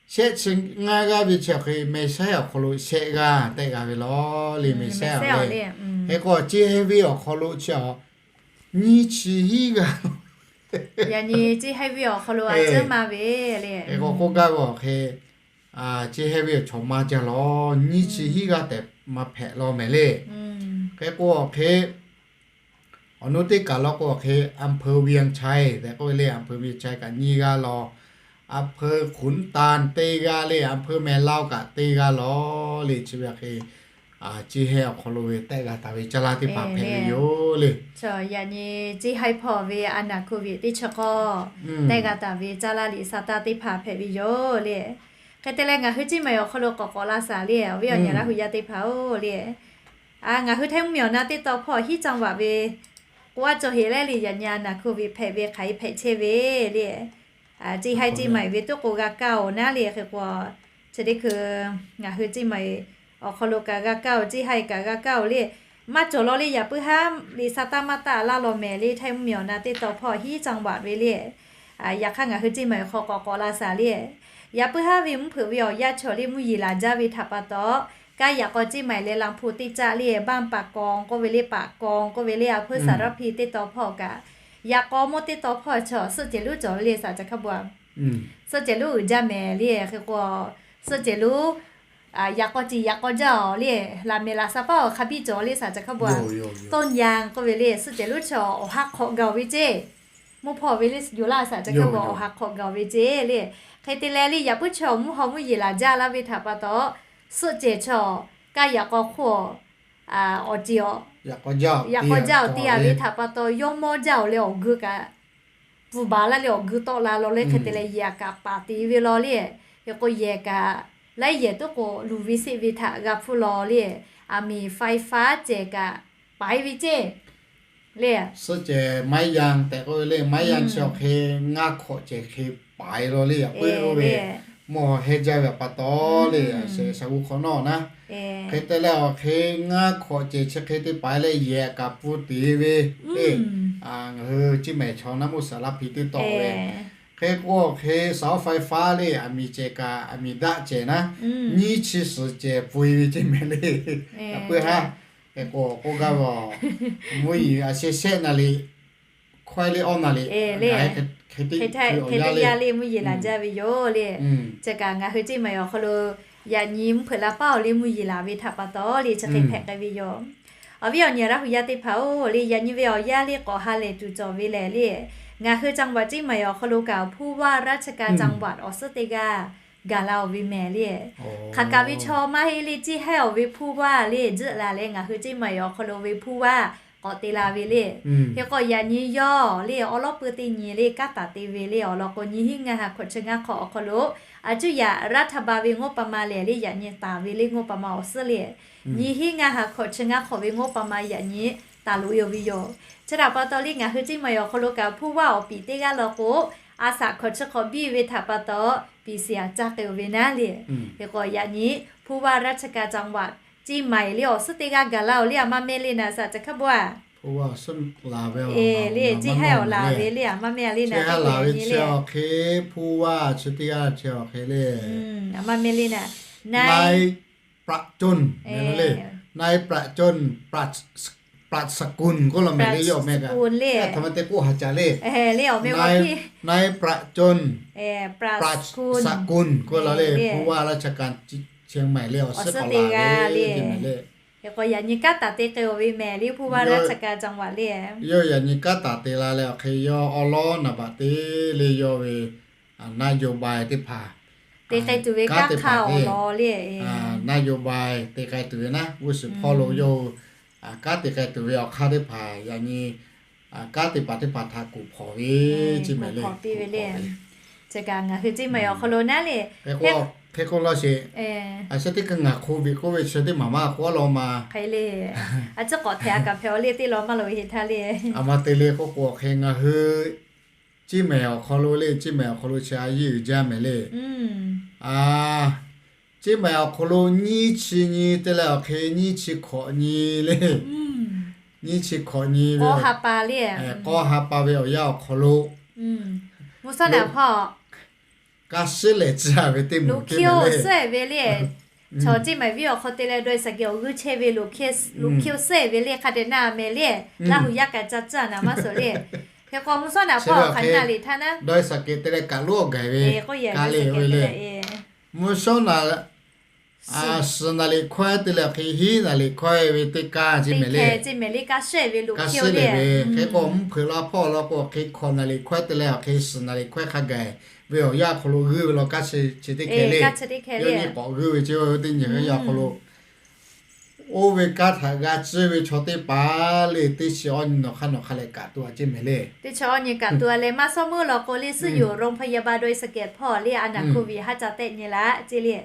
Shehˆ chi ngaˇ g'aˇ ve chi awˬ hk'e mehˬ shehˆ awˬ hk'aw lo shehˆ g'aˇ tehˆ g'a ve law le, mehˬ shehˆ awˬ le. Hk'e k'o ceˇ heˉ ve awˬ hk'aw lo chi awˬ nyiˇ chi hiˉ g'aˇ hk'e k'o k'oˆ gaˇ ve awˬ hk'e, ceˇ heˉ ve awˬ chaw maˇ jaˇ law, nyiˇ chi hiˉ g'aˇ tehꞈ maˇ hpehꞈ law mehˍ le. Hk'e k'o awˬ hk'e awˬ nu teˇ kaˬ law k'o awˬ hk'e อำเภอเวียงชัย tehꞈ k'oˆ ve le, อำเภอเวียงชัย kaꞈ nyiˇ g'aˇ law, อำเภอขุนตาล teˇ g'aˇ le, อำเภอแม่ลาว kaꞈ teˇ g'aˇ law le. Chi ve awˬ hk'e ceˇ heˉ awˬ hk'aw lo ve tehˆ g'a taˍ ve caˇ laˇ teˇ hpaˍ hpehꞈ ve yoˬ le. Yaꞈ nyi ceˇ heˉ hpawˇ ve a naˍ hk'oˆ ve teˇ chi k'awˇ tehˆ g'a taˍ ve caˇ laˇ liꞈ sa taˇ teˇ hpaˍ hpehꞈ ve yoˬ le. Hk'e te leh ngaˬ hui ceˇ maˬ awˬ hk'aw lo k'awꞈ k'awꞈ la shaˍ le, awˬ viˉ awˬ nyi Laˇ hu yaˇ teˇ hpaˍ-oˬ le. Ngaˬ hui Htaiˇ mvuhˇmiˬ awˬ na teˇ taw hpawˇ hiˉ caˇ vaꞈ ve k'o a cawˬ heˍ leh le, yaꞈ nyi a naˍ hk'oˆ ve hpehꞈ ve hk'aˬ hk'e hpehꞈ chehˇ ve le. Ceˇ heˉ ceˇ maˬ ve tuˉ k'o g'a kaˇ-oˬ naˉ le. Hk'e k'o chi teˇ hkui ngaˬ hui ceˇ maˬ awˬ hk'aw lo kaꞈ g'a kaˇ-oˬ, ceˇ heˉ kaꞈ g'a kaˇ-oˬ le. Maˇ cawˬ law le, yaꞈ puiˉ haˉ liꞈ sa taˇ maˇ taˇ laˇ law mehˍ le. Htaiˇ mvuhˇmiˬ awˬ na teˇ taw hpawˇ hiˉ caˇ vaꞈ ve le. Yaꞈ hk'aˇ ngaˬ hui ceˇ maˬ awˬ hk'aw k'awꞈ k'awꞈ la shaˍ le. Yaꞈ puiˉ haˉ ve mvuhˇ hpeuꞈ ve awˬ yanˇ chaw le mvuhˇ yeˬ laˬ jaˇ ve htaꞈ pa taw, kaˇ yaꞈ k'aw ceˇ maˬ leh ลำพูน teˇ caˆ le, บ้านป่าก่อง k'oˆ ve le, ป่าก่อง k'oˆ ve le, a hpeuˇ saˍ raˉ hpiˇ teˇ taw hpawˇ kaꞈ, yaꞈ k'aw mawˇ teˇ taw hpawˇ chaw suhˆ cehˬ lonˉ cawˬ ve le, saˍ ca hkaˇ bu a suhˆ cehˬ lonˉ uiˍ jaˇ mehˍ le. Hk'e k'o suhˆ cehˬ lonˉ yaꞈ k'aw ceˬ yaꞈ k'aw jaˇ-oˬ le, laꞈ mehˍ laꞈ sa paˉ awˬ hk'a biˇ cawˬ le, saˍ ca hkaˇ bu a ต้นยาง k'oˆ ve le, suhˆ cehˬ lonˉ chaw awˬ ha hk'awꞈ gaˬ-oˬ ve ceˇ. Mvuhˇ hpawˇ ve le yoˬ laˇ, saˍ ca hkaˇ bu a awˬ ha hk'awꞈ gaˬ-oˬ ve ceˇ le. Hk'e te leh le, yaꞈ puiˉ chaw mvuhˇ haw mvuhˇ yeˬ laˬ jaˇ laˇ ve htaꞈ pa taw, suhˆ cehˬ chaw kaˇ yaꞈ k'aw hk'oˆ awˬ ceˬ yaꞈ k'aw jaˇ-oˬ te-a ve htaꞈ pa taw, yawˇ mawˇ jaˇ-oˬ leh awˬ geu kaꞈ pfuhˍ baˬ laˇ leh awˬ geu tawˆ la law le. Hk'e te leh yehˬ kaꞈ paˍ te ve law le. Hk'e k'o yehˬ kaꞈ laiˉ yehˬ tuˉ k'o luˬ ve seˆ ve htaꞈ g'a hpfuhˇ law le. Aˬ miˍ ไฟฟ้า cehˬ kaꞈ paˍ-e ve ceˇ le. Suhˆ cehˬ ไม้ยาง tehꞈ k'oˆ ve le, ไม้ยาง chi awˬ hk'e ngaˇ hkawꞈ cehˬ hk'e paˍ-e law le. Yaꞈ puiˉ oˇ ve mawˇ heh jaˇ ve pa taw le, shaˍ g'u hk'awꞈ nawˉ naˉ. Hk'e te leh awˬ hk'e ngaˇ hkawꞈ cehˬ chi hk'e te paˍ-e leh yehˬ kaꞈ pfuhˍ te ve le. Ngaˬ hui ceˇ maˬ chaw naˉ mvuhˇ saˍ laˇ hpiˇ teˇ taw ve hk'e k'o awˬ hk'e เสาไฟฟ้า le, aˬ miˍ cehˬ kaꞈ aˬ miˍ daˆ cehˬ naˉ, nyiˇ chi suhˍ cehˬ pfuhˍ-e ve ceˇ mehˍ le. Yaꞈ puiˉ haˉ hk'e k'o k'oˆ gaˇ ve, mvuhˇ yeˬ a shehˆ shehˆ naˍ liꞈ, hkawehˇ le awˇ naˍ liꞈ, hk'e te yaˇ le mvuhˇ yeˬ laˬ jaˇ ve yoˬ le. Chi kaꞈ ngaˬ hui ceˇ maˬ awˬ hk'aw lo yaꞈ nyi mvuhˇ hpeuꞈ la paˉ-oˬ le, mvuhˇ yeˬ laˬ ve htaꞈ pa taw le chi hk'e hpehꞈ k'ai ve yoˬ. Awˬ viˉ awˬ nyi Laˇ hu yaˇ teˇ hpaˍ-oˬ le, yaꞈ nyi ve awˬ yanˇ le k'awꞈ ha lehˬ tuˬ cawˬ ve lehˬ le, ngaˬ hui จังหวัด ceˇ maˬ awˬ hk'aw lo kaꞈ ผู้ว่าราชการจังหวัด awˬ suhˉ teˇ g'aˇ gaˬ la-oˬ ve mehˍ le. Hk'aˬ kaꞈ ve chaw maˇ heˆ le, ceˇ heˉ awˬ ve ผู้ว่า le juˆ la leh ngaˬ hui ceˇ maˬ awˬ hk'aw lo ve ผู้ว่า k'awꞈ te la ve le. Hk'e k'o yaꞈ nyi yawˇ le awˉ lawˉ pui teˇ nyi le kanˉ taˍ te ve le. Awˬ lawn k'o nyiˇ hinˉ ngaˇ ha hkawꞈ chi ngaˇ hk'awꞈ awˬ hk'aw lo a cuˇ yaꞈ รัฐบาล ve งบประมาณ lehˬ le yaꞈ nyi taˍ ve le งบประมาณ awˬ suhˉ le. Nyiˇ hinˉ ngaˇ ha hkawꞈ chi ngaˇ hk'awꞈ ve งบประมาณ yaꞈ nyi taˍ loꞈ-e-oˬ ve yoˬ. Chi htaꞈ pa taw le ngaˬ hui ceˇ maˬ awˬ hk'aw lo kaꞈ ผู้ว่า awˬ piˍ teˇ g'aˇ law k'o, a shaꞈ hkawꞈ chi hk'awꞈ biˇ ve htaꞈ pa taw piˍ shiˍ a caˇ k'ai-oˬ ve naˉ le. Hk'e k'o yaꞈ nyi ผู้ว่าราชการจังหวัด ceˇ maˬ le awˬ suhˉ teˇ g'aˇ gaˬ la-oˬ le, a maˇ mehˆ le naˍ, saˍ ca hkaˇ bu a le ceˇ heˉ awˬ laˬ ve le, a maˇ mehˆ le naˍ, teˇ g'aˇ nyi le. ผู้ว่า chi teˇ g'aˇ chi awˬ hk'e le, a maˇ mehˆ le naˍ, นายประจุล le, นายประจุล ประสกุล k'oˆ la mehˍ le, yawˇ awˬ meh kaꞈ htaꞈ ma te k'oˆ ha caꞈ le, นายประจุล ประสกุล k'oˆ la le, ผู้ว่าราชการเชียงใหม่ le awˬ suhˉ k'awꞈ la ve le. Hk'e k'o yaꞈ nyi kanˉ taˍ te k'ai-oˬ ve mehˍ le ผู้ว่าราชการจังหวัด le. Yawˇ yaꞈ nyi kanˉ taˍ te la leh awˬ hk'e yawˇ awˉ lawˉ naˍ baꞈ te le yawˇ ve นโยบาย teˇ hpaˍ te k'ai tuˬ ve kanˉ hk'aˇ awˬ lawn le, นโยบาย te k'ai tuˬ ve naˉ g'uˇ suhˍ hpawˇ lo yawˇ hui kanˉ te k'ai tuˬ ve awˬ hk'aˇ teˇ hpaˍ yaꞈ nyi kanˉ te paˍ teˇ hpaˍ htaꞈ kuˬ hpawnˬ ve, kuˬ hpawnˬ piˇ ve le. Chi kaꞈ ngaˬ hui Ceˇ mehˍ awˬ hk'aw lo naˉ le, hk'e k'o, hk'e k'o law sheˍ. A, chi teˇ hkui ngaˬ hk'oˆ ve k'oˆ ve chi teˇ maˬ maˇ k'oˆ law ma. Hk'e le, a ciˉ k'awꞈ hteꞈ a kaˍ hpehꞈ awˬ le teˇ law maˇ loꞈ heˆ htaˇ le. A ma te le k'oˆ k'o, hk'e ngaˬ hui Ceˇ mehˍ awˬ hk'aw lo le, Ceˇ mehˍ awˬ hk'aw lo chi a yeˇ uiˍ jaˇ mehˍ le. A, Ceˇ mehˍ awˬ hk'aw lo nyiˇ chi nyi te leh awˬ hk'e nyiˇ chi hkawꞈ nyi le. Nyiˇ chi hkawꞈ nyi ve, k'awˇ ha pa ve awˬ yanˇ awˬ hk'aw lo, mvuhˇ shawˉ naꞈ hpawˇ kaˇ shiˉ lehˬ tcuh ve teˇ moˍ hkawꞈ ve le. Chaw Ceˇ mehˍ viˉ awˬ hk'aw te leh dawˇ sha kehˬ awˬ g'uˇ chehˇ ve loꞈ hkawꞈ suhˉ ve le, hk'a dehꞈ na mehˍ le. Laˇ hu yaˇ kaꞈ ca caˇ naˍ maˇ suhˍ le. Hk'e k'o mvuhˇ shawˉ naꞈ hpawˇ hk'aˬ hk'e na le htaˇ naˉ, dawˇ sha kehˬ te leh kaꞈ loˉ awˬ gaˬ ve, ka le ve le. Mvuhˇ shawˉ naꞈ suhˍ naˍ liꞈ hkawehˉ te leh awˬ hk'e hiˉ naˍ liꞈ hkawehˉ ve teˇ kaˇ Ceˇ mehˍ le. Ceˇ mehˍ le kaˇ shiˉ ve loꞈ hkawꞈ ve. Hk'e k'o mvuhˇ hpeuꞈ la hpawˇ law k'o, hk'e hkawꞈ naˍ liꞈ hkawehˉ te leh awˬ hk'e suhˍ naˍ liꞈ hkawehˉ hk'a gaˬ ve awˬ yanˇ awˬ hk'aw lo g'uˇ ve law kaˇ shiˉ chi teˇ hkeh le. Yaꞈ nyi k'awꞈ g'uˇ ve chi teˇ nyi ve awˬ hk'aw lo oˇ ve kanˉ htaꞈ g'a ciˇ ve chaw teˇ hpaˍ le, teˇ chi awˇ nyi nawˬ hk'aˇ nawˬ hk'a leh kaꞈ tuˬ a Ceˇ mehˍ le. Teˇ chi awˇ nyi kaꞈ tuˬ a leh maˇ shawˉ meuˇ law k'o le, suhˉ yoˬ โรงพยาบาล dawˇ sha kehˬ hpawˇ le a naˍ hkoˇ viˬ haˉ ca tehˆ nyi laˇ Ceˇ le.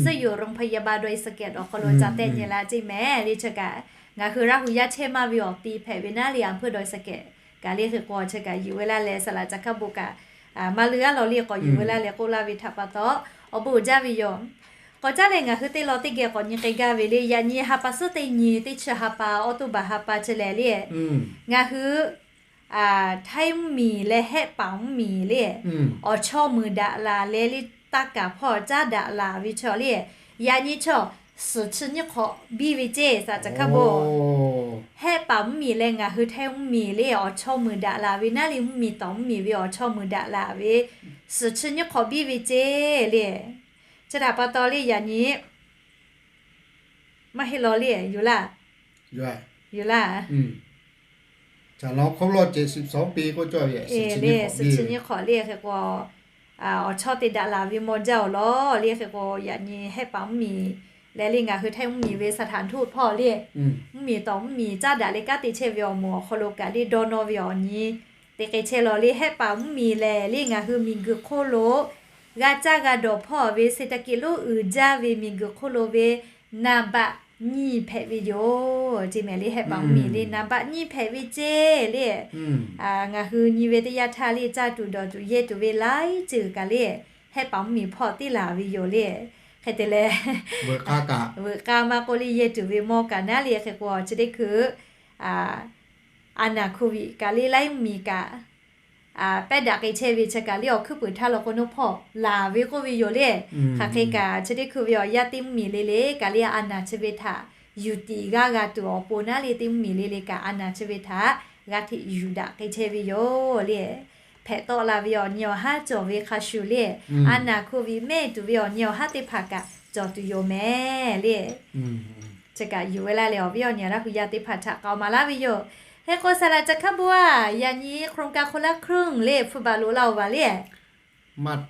Suhˉ yoˬ โรงพยาบาล dawˇ sha kehˬ awˬ hk'aw lo ca tehˆ nyi laˇ Ceˇ mehˍ le. Chi kaꞈ ngaˬ hui Laˇ hu yaˇ chehˇ maˇ ve awˬ ti hpehꞈ ve naˉ le, a hpeuˇ dawˇ sha kehˬ kaꞈ le. Hk'e k'o chi kaꞈ yuˬ ve laˇ leh saˍ laꞈ ca hkaˇ bon kaꞈ maˇ leuˉ a law le k'awꞈ yuˬ ve laˇ leh k'oˆ laˇ ve htaꞈ pa taw, awˬ bon uiˍ jaˇ ve yoˬ. K'awꞈ caˉ leh ngaˬ hui teˇ law teˇ geh k'awꞈ nyi k'ai gaˇ ve le. Yaꞈ nyi ha pa suhˉ teˇ nyi teˇ chi ha pa awˬ to baˬ ha pa chi lehˬ le, ngaˬ hui htaiˇ mvuhˇ miˬ leh hehˆ paˍ mvuhˇ miˬ le awˬ chawˇ muiˬ daꞈ laˬ leh le, taˇ kaˍ hpawˇ caˉ daꞈ laˬ ve chaw le. Yaꞈ nyi chaw suhˍ chi nyiˇ hk'awꞈ biˇ ve ceˇ saˍ ca hkaˇ bon. Hehˆ paˍ mvuhˇ miˬ leh ngaˬ hui htaiˇ mvuhˇ miˬ le awˬ chawˇ muiˬ daꞈ laˬ ve naˉ le, mvuhˇ miˬ tawˍ mvuhˇ miˬ ve awˬ chawˇ muiˬ daꞈ laˬ ve suhˍ chi nyiˇ hk'awꞈ biˇ ve ceˇ le. Chi htaꞈ pa taw le yaꞈ nyi maˇ heˆ law le yoˬ laˇ. Yoˬ laˇ. Suhˍ chi nyiˇ hk'awꞈ le hk'e k'o awˬ chawˇ te daꞈ laˬ ve maw jaˇ awˬ lawn le. Hk'e k'o yaꞈ nyi hehˆ paˍ mvuhˇ miˬ leh le ngaˬ hui htaiˇ mvuhˇ miˬ ve saˍ htaꞈ htoˆ hpawˇ le, mvuhˇ miˬ tawˍ mvuhˇ miˬ caˉ daꞈ leh kanˉ te chehˇ ve awˬ moˍ awˬ hk'aw lo kaꞈ le dawˇ nawˇ ve awˬ nyi te k'ai chehˇ law le. Hehˆ paˍ mvuhˇ miˬ lehˬ le ngaˬ hui miˬ guiˬ hk'oˆ lo g'a caˇ g'a dawˬ hpawˇ ve เศรษฐกิจ lonˉ uiˍ jaˇ ve miˬ guiˬ hk'oˆ lo ve นามบัตร nyiˇ hpehꞈ ve yoˬ. Ceˇ mehˍ le hehˆ paˍ mvuhˇ miˬ le นามบัตร nyiˇ hpehꞈ ve ceˇ le. Ngaˬ hui nyi ve teˇ yanˇ htaˇ le caˇ tuˬ dawˬ tuˬ yehˇ tuˬ ve laiˉ ceuˬ kaꞈ le hehˆ paˍ mvuhˇ miˬ hpawˇ teˇ laˬ ve yoˬ le. Hk'e te leh veuꞈ k'aˇ maˇ k'oˆ le yehˇ tuˬ ve mawˇ kaꞈ naˉ le. Hk'e k'o chi teˇ hkui a naˍ hkoˇ viˬ kaꞈ le laiˉ mvuhˇ miˬ kaꞈ pehˉ daꞈ k'ai chehˇ ve chi kaꞈ le awˬ hkuiˉ puiˍ htaˇ law k'o nawˉ hpawˇ laˬ ve k'oˆ ve yoˬ le. Hk'aˬ hk'e kaꞈ chi teˇ hkui ve awˬ yaˇ teˇ mvuhˇ miˬ le le kaꞈ le a naˍ chi ve htaꞈ yuˬ tiˍ g'aˇ g'a tuˬ awˬ pon naˉ le teˇ mvuhˇ miˬ le le kaꞈ a naˍ chi ve htaꞈ g'a hteꞈ yuˬ daꞈ k'ai chehˇ ve yoˬ le. Hpehꞈ tawˆ la ve awˬ nyi awˬ haˉ cawˬ ve hk'a shuˍ le a naˍ hkoˇ viˬ mehˆ tuˬ ve awˬ nyi awˬ haˉ teˇ hpaˍ kaꞈ cawˬ tuˬ yoˬ mehˍ le. Chi kaꞈ yuˬ ve laˇ leh awˬ viˉ awˬ nyi Laˇ hu yaˇ teˇ hpaˍ htaꞈ k'aoˍ maˍ laˇ ve yoˬ. Hk'e k'o saˍ laꞈ ca hkaˇ bon a, yaꞈ nyi โครงการคนละครึ่ง le hpu baˬ loꞈ la oˬ vaˬ le. Maˇ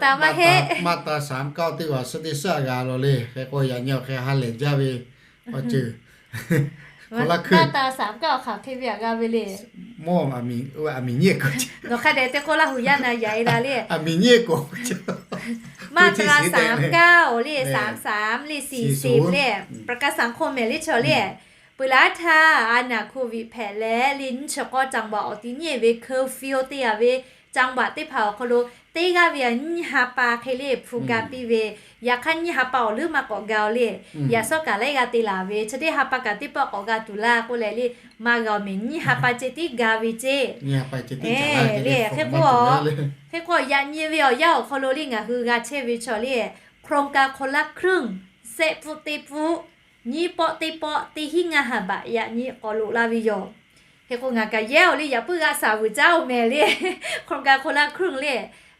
taˍ maˇ heˆ, maˇ taˍ สามเก้า teˇ g'aˇ suhˉ teˇ suhˉ g'a law le. Hk'e k'o yaꞈ nyi awˬ hk'e ha lehˬ jaˇ ve awˬ ceuˬ maˇ taˍ สามเก้า hk'aˬ hk'e ve aꞈ g'a ve le. Mawˇ a miˍ nyiˇ k'o, nawˬ hk'a dehꞈ teˇ k'oˆ Laˇ hu yaˇ na yaꞈ e la le. A miˍ nyiˇ k'o maˇ taˍ สามเก้า le สามสาม le สี่สิบ le ประกันสังคม mehˍ le chaw le. Peuˬ laˇ htaˇ a naˍ hkoˇ viˬ hpehꞈ leh le nyiˇ chi k'awˇ จังหวัด awˬ ti nyi ve เคอร์ฟิว te yaꞈ ve จังหวัด teˇ hpaˍ awˬ hk'aw lo teˇ g'aˇ ve a nyiˇ ha pa hk'e le hpu ga piˇ ve. Yaꞈ hk'aˇ nyiˇ ha pa awˬ leuˉ maˇ k'awꞈ ga oˬ le. Yaꞈ shawˉ kaꞈ laiˉ g'aˇ te laˬ ve chi teˇ ha pa kaꞈ teˇ pawˆ k'awꞈ ga tuˬ laˇ k'oˆ leh le maˇ g'a oˬ mehˍ. Nyiˇ ha pa ceh tiˉ ga ve ceˇ le. Hk'e k'o, hk'e k'o yaꞈ nyi ve awˬ yanˇ awˬ hk'aw lo le ngaˬ hui g'a chehˇ ve chaw le โครงการคนละครึ่ง sehˆ pfuhˆ teˇ pfuhˆ nyiˇ pawˆ teˇ pawˆ teˇ hinˉ ngaˇ ha baꞈ yaꞈ nyi k'awꞈ loꞈ la ve yoˬ. Hk'e k'o ngaˬ kaꞈ yehˇ oˬ le yaꞈ puiˉ g'aˆ shaˍ vuiˬ caˉ oˬ mehˍ le. โครงการคนละครึ่ง le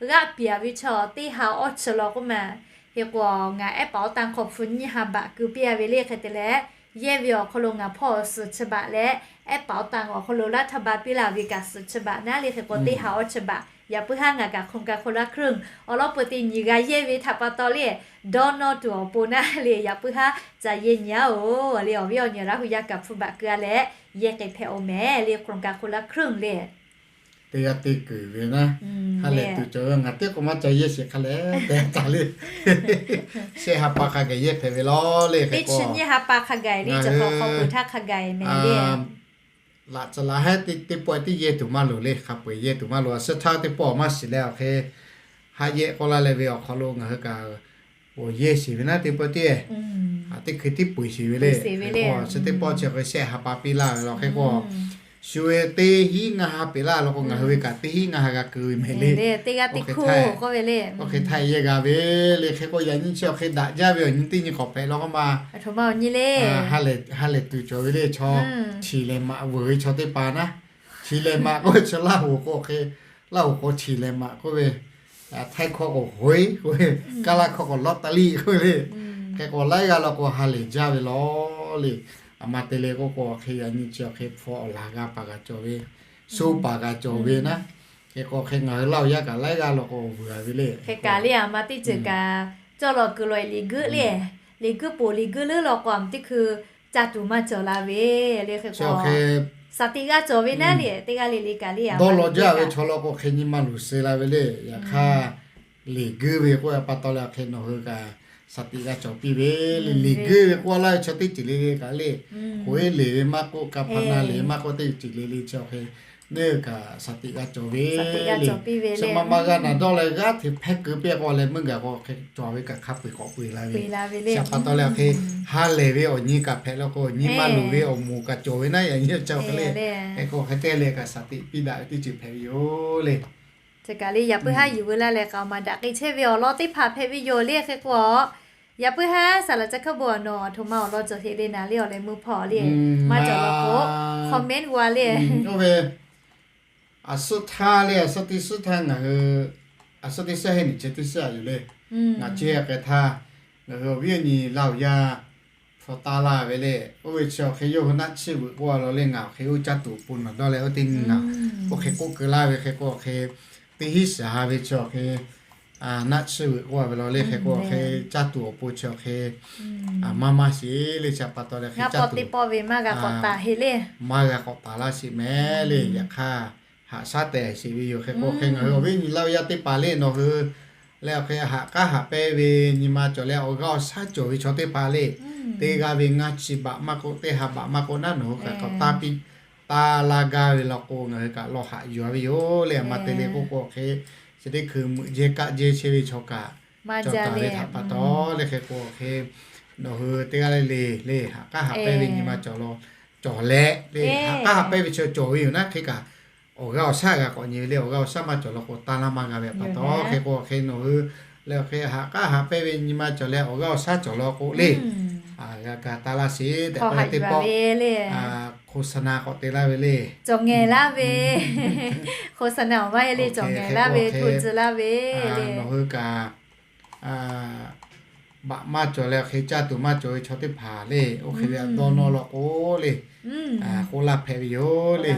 g'aˆ piˍ a ve chaw teˇ ha awˇ chi law k'oˆ ma. Hk'e k'o ngaˬ ehˉ paˍ awˇ tanˇ hk'aw hpu nyiˇ ha baꞈ keu piˇ a ve le. Hk'e te leh yehˇ ve awˬ hk'aw lo ngaˬ hpawˇ suhˍ chi baꞈ leh ehˉ paˍ awˇ tanˇ awˬ hk'aw lo รัฐบาล piˇ laˇ ve kaꞈ suhˍ chi baꞈ naˉ le. Hk'e k'o teˇ ha awˇ chi baꞈ Yaꞈ puiˉ haˉ ngaˬ kaꞈ โครงการคนละครึ่ง awˬ lawn peu teˇ nyi g'a yehˇ ve htaꞈ pa taw le, dawˇ nawˇ tuˬ awˬ pon naˉ le, yaꞈ puiˉ haˉ ca yehˇ nyi-aˬ-oˬ le, awˬ viˉ awˬ nyi Laˇ hu yaˇ kaꞈ hpu baꞈ keu-a leh, yehˇ k'ai hpehꞈ-oˬ mehˍ le, โครงการคนละครึ่ง le. Teˇ g'aˇ teˇ kuiˬ ve naˉ, ha lehˬ tuˬ cawˬ ve, ngaˬ teˇ k'o maˇ ca yehˇ sheˍ hk'a lehˬ tehꞈ taˍ le. Shehˆ ha pa hk'a gaˬ yehˇ hpehꞈ ve law le, hk'e k'o, hk'a peu-eˬ htaˇ hk'a gaˬ mehˍ le. Laꞈ caˬ laꞈ hehˉ teˇ pawˆ tiˉ yehˇ tuˬ maˇ loˍ le, hk'a peu-eˬ yehˇ tuˬ maˇ loˍ. A suhˉ htaˇ teˇ pawˆ maˇ shiˍ leh awˬ hk'e, haꞈ yehˇ k'oˆ laˇ leh ve awˬ hk'aw lo ngaˬ hui kaꞈ awˬ yehˇ sheˍ ve naˉ teˇ pawˆ tiˉ, teˇ hkui tiˉ peu-eˬ sheˍ ve le. Suhˉ teˇ pawˆ chi hk'e shehˆ ha pa piˇ laˇ ve law hk'e k'o, shu ve teˇ hinˉ ngaˇ ha peꞈ laˇ law k'o, ngaˬ hui ve kaꞈ teˇ hinˉ ngaˇ ha g'a keu ve mehˍ le. Oˇ hk'e htaˇ yehˇ g'a ve le. Hk'e k'o yaꞈ nyi chi awˬ hk'e daꞈ jaˇ ve awˬ nyi teˇ nyi k'awꞈ hpehꞈ law k'o ma, ha lehˬ tuˬ cawˬ ve le. Chaw Chiˍ lehˍ maꞈ veuˬ ve chaw teˇ hpaˍ naˉ, Chiˍ lehˍ maꞈ k'oˆ ve chaw Laˇ hoˍ k'o hk'e, Laˇ hoˍ k'o Chiˍ lehˍ maꞈ k'oˆ ve, Htaiˇ hkawˇ k'o หวย k'oˆ ve, Kaˇ laˇ hkawˇ k'o ลอตเตอรี่ k'oˆ ve le. Hk'e k'o laiˉ g'aˇ law k'o ha lehˬ jaˇ ve law le. A ma te le k'oˆ k'o hk'e yaꞈ nyi chi awˬ hk'e hpu awˬ laˬ g'a paˍ g'a cawˬ ve, shu paˍ g'a cawˬ ve naˉ. Hk'e k'o hk'e ngaˬ hui Laˇ hoˍ yaˇ kaꞈ laiˉ g'aˇ law k'o vuiˬ-a ve le. Hk'e kaꞈ le, a ma teˇ ceuˬ kaꞈ cawˇ lawˬ kuiˬ lawˬ-e liꞈ guiˇ le, liꞈ guiˇ poˬ liꞈ guiˇ leuˉ law k'o a ma teˇ hkui caˇ tuˬ maˇ cawˬ la ve le. Hk'e k'o shaˍ tiꞈ g'aˇ cawˬ ve naˉ le, teˇ g'aˇ le le kaꞈ le, dawˇ law jaˇ ve chaw law k'o hk'e nyi ma luˬ suh la ve le. Yaꞈ hk'aˇ liꞈ guiˇ ve k'oˆ ve pa taw leh hk'e nawˬ hui kaꞈ shaˍ tiꞈ g'a cawˬ piˇ ve le. Liꞈ guiˇ ve k'oˆ laˇ ve chaw teˇ ceuˬ le le kaꞈ le, k'oꞈ-e liꞈ ve maˇ k'oˆ, ka hpaꞈ na liꞈ maˇ k'oˆ, teˇ ceuˬ le le chi awˬ hk'e neˇ kaꞈ shaˍ tiꞈ g'a cawˬ ve le. Chi ma ma g'a naˬ dawˇ leh g'aˇ hteꞈ hpehˇ keu piˇ k'o leh meuˇ gaˬ k'o hk'e cawˬ ve kaꞈ hk'a peu-eˬ k'awꞈ peu-eˬ la ve. Chi pa taw leh hk'e ha lehˬ ve awˬ nyi kaꞈ hpehꞈ law k'o, nyi ma luˬ ve awˬ moˍ kaꞈ cawˬ ve naˉ, yaꞈ nyi chi awˬ hk'e le. Hk'e k'o hk'e te leh kaꞈ shaˍ tiꞈ piˇ daꞈ ve teˇ ceuˬ hpehꞈ ve yoˬ le. Chi kaꞈ le yaꞈ puiˉ haˉ yuˬ veu laˇ leh k'aoˍ maˍ daꞈ k'ai chehˇ ve awˬ lawn teˇ hpaˍ hpehꞈ ve yoˬ le. Hk'e k'o yaꞈ puiˉ haˉ saˍ laꞈ ca hkeuˉ bon awˬ nawˬ a htoꞈ ma awˬ lawn cawˬ heˆ le naˉ le, awˬ leh meuˇ hpawˇ le, maˇ cawˬ law k'o comment g'a le. Oˇ ve a suhˉ htaˇ le, a suhˉ teˇ suhˉ htaˇ ngaˬ hui, a suhˉ teˇ suhˉ hehˉ nyi chi teˇ suhˉ a yoˬ le. Ngaˬ chi hk'e htaˇ ngaˬ hui awˬ viˉ awˬ nyi Laˇ hoˍ yaˇ hpu taˇ laˇ ve le. Oˇ ve chi awˬ hk'e yawˇ hui naˆ chiˇ veuꞈ k'oˆ a law le, ngaˬ awˬ hk'e oˇ caˇ tuˬ awˬ pon nawˬ dawˇ leh oˇ teˇ nyi ngaˬ oˇ hk'e k'oˆ keu laˇ ve hk'e k'o hk'e teˇ hinˉ shiˍ ha ve chi awˬ hk'e naˆ chiˇ veuꞈ k'oˆ a ve law le. Hk'e k'o hk'e caˇ tuˬ awˬ pon chi awˬ hk'e maˇ maˇ sheˍ le. Chi pa taw leh hk'e caˇ tuˬ teˇ pawˆ ve maˇ g'a k'awꞈ taˍ heˆ le. Maˇ g'a k'awꞈ taˍ laˇ sheˍ mehˍ le. Yaꞈ hk'aˇ haꞈ shaˉ tehˬ sheˍ ve yoˬ. Hk'e k'o hk'e ngaˬ hui awˬ viˉ nyi Laˇ hoˍ yaˇ teˇ hpaˍ le nawˬ hui leh awˬ hk'e haꞈ k'aˉ haꞈ pehnˇ ve nyi ma cawˬ leh awˬ g'aˇ awˬ shaˉ cawˬ ve chaw teˇ hpaˍ le, teˇ g'aˇ ve ngaˇ chi baꞈ maˇ k'oˆ, teˇ ha baꞈ maˇ k'oˆ naˉ nawˬ hui kaꞈ k'awꞈ taˇ piˇ taˇ laˇ gaˇ ve law k'o, ngaˬ hui kaꞈ lawˬ haꞈ yuˬ-a ve yoˬ le. A ma te le k'oˆ k'o hk'e, chi teˇ hkui meuꞈ jehˇ kaˆ jehˇ chehˇ ve chaw kaꞈ cawˬ taˍ ve htaꞈ pa taw le. Hk'e k'o hk'e nawˬ hui teˇ g'aˇ le le le haꞈ k'aˉ haꞈ pehnˇ ve nyi ma cawˬ law, cawˬ leh le haꞈ k'aˉ haꞈ pehnˇ ve chi cawˬ ve yoˬ naˉ. Hk'e kaꞈ awˬ g'aˇ awˬ shaˉ g'a k'awꞈ nyi ve le, awˬ g'aˇ awˬ shaˉ maˇ cawˬ law k'o taˇ laˇ maˇ g'a ve pa taw. Hk'e k'o hk'e nawˬ hui leh awˬ hk'e haꞈ k'aˉ haꞈ pehnˇ ve nyi ma cawˬ leh awˬ g'aˇ awˬ shaˉ cawˬ law k'o le, g'a ga taˇ laˇ sheˍ tehꞈ k'oˆ leh teˇ pawˆ โฆษณา k'awꞈ te laˇ ve le. Cawˬ ngehˬ laˇ ve, โฆษณา awˬ maˇ heˆ le, cawˬ ngehˬ laˇ ve, hto tcuh laˇ ve le. Nawˬ hui kaꞈ baꞈ maˇ cawˬ leh awˬ hk'e caˇ tuˬ maˇ cawˬ ve chaw teˇ hpaˍ le, oˇ hk'e ve a dawˇ nawˇ law k'o le, k'oˆ laˇ hpehꞈ ve yoˬ le.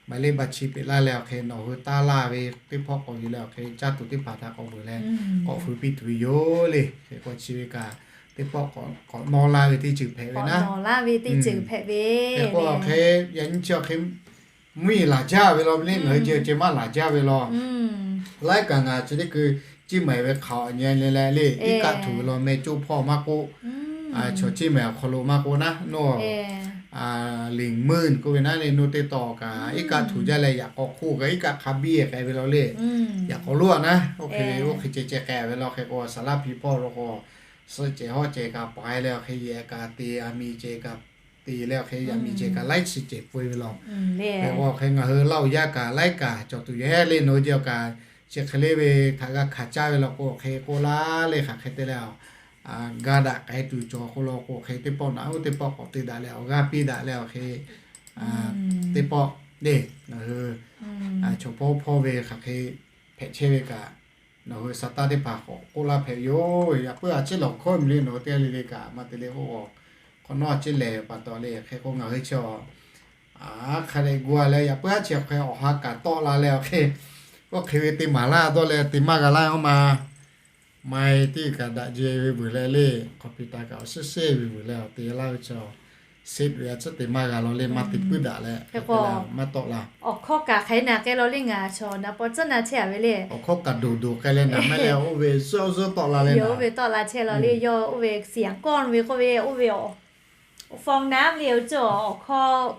Maˍ le baˬ chi peꞈ laˇ leh awˬ hk'e nawˬ hui taˇ laˇ ve teˇ hpawˇ k'awꞈ yuˬ leh awˬ hk'e caˇ tuˬ teˇ hpaˍ htaꞈ k'awꞈ vuiˬ leh k'awꞈ fui piˇ tuˬ ve yoˬ le. Hk'e k'o chi ve kaꞈ teˇ pawˆ k'awꞈ nawˇ laˇ ve teˇ ceuˬ hpehꞈ ve naˉ. Hk'e k'o awˬ hk'e yaꞈ nyi chi awˬ hk'e mvuhˇ yeˬ laˬ jaˇ ve law le, ngaˬ hui ceh ceh maˇ laˬ jaˇ ve law. Laiˉ kaꞈ ngaˬ chi teˇ keu Ciˇ mehˍ ve hk'aoˍ nyi le le le, iˉ kaˆ htuꞈ ve law meh coˇ hpawˇ maˇ k'oˆ, chaw Ciˇ mehˍ awˬ hk'aw lo maˇ k'oˆ naˉ nawˬ, liꞈ meuˇ k'oˆ ve naˉ le, nawˬ teˇ taw kaꞈ iˉ kaˆ htuꞈ jaˇ leh yaꞈ k'aw hk'oˆ kaꞈ iˉ kaˆ hk'a biˇ k'ai ve law le. Yaꞈ k'aw lo a naˉ oˇ hk'e ve oˇ hk'e ceh ceh k'ai ve law hk'e k'o, saˍ laˇ hpi hpawˇ lo k'o, suhˆ cehˬ hawˉ cehˬ kaꞈ paiˍ leh awˬ hk'e yehˬ kaꞈ te, aˬ miˍ cehˬ kaꞈ te leh awˬ hk'e yaꞈ miˍ cehˬ kaꞈ laiˉ chi cehˬ peu ve law. Hk'e k'o awˬ hk'e ngaˬ hui Laˇ hoˍ yaˇ kaꞈ laiˉ kaꞈ cawˬ tuˬ yoˬ hehˉ le. Nawˬ hui jeh awˬ kaꞈ chi hk'e le ve htaꞈ g'a hkanˍ caˇ ve law k'o, awˬ hk'e k'oˆ laˇ le, hk'aˬ hk'e te leh, ga daꞈ k'ai tuˬ cawˬ k'o law k'o, awˬ hk'e teˇ pawˆ naꞈ oˇ teˇ pawˆ k'awꞈ te daꞈ leh awˬ g'aˇ piˇ daꞈ leh awˬ hk'e teˇ pawˆ le, ngaˬ hui chaw hpawˇ hpawˇ ve hk'aˬ hk'e hpehꞈ chehˇ ve kaꞈ, nawˬ hui sa taˇ teˇ hpaˍ k'awꞈ k'oˆ laˇ hpehꞈ ve yoˬ. Yaꞈ puiˉ a ciˉ lawˬ hkawˇ miˬ le nawˬ hui teˇ g'aˇ le le kaꞈ maˇ te le k'o, hk'awꞈ nawˉ a ciˉ lehˬ ve pa taw le. Hk'e k'o ngaˬ hui chi a hk'a dehꞈ gu a leh yaꞈ puiˉ a chi hk'e awˬ ha kaꞈ tawˆ la leh awˬ hk'e Oˇ hk'e ve te maˍ laˇ dawˇ leh te maˇ g'a laˇ oˇ ma. Mai teˇ kaꞈ daꞈ jehˬ ve vuiˬ leh le, computer kaꞈ awˬ suhˉ shehˇ ve vuiˬ leh awˬ te laˇ ve chaw, set ve a tcuhˉ te maˇ g'a law le, maˇ te puiˉ daꞈ leh hk'e k'o maˇ tawˆ la. Awˬ hkawˇ kaꞈ hk'aˬ hk'e na k'ai law le, ngaˬ chaw na paw tcuhˉ na chehˇ a ve le. Awˬ hkawˇ kaꞈ doˬ doˬ k'ai leh naˍ mehˆ leh oˇ ve suhˉ suhˉ tawˆ la le, oˇ ve tawˆ la chehˇ law le. Yawˇ oˇ ve siˍ yanˍ kawˇ ve k'oˆ ve oˇ ve, awˬ fawˇ naˉ le, oˇ cawˬ awˬ hkawˇ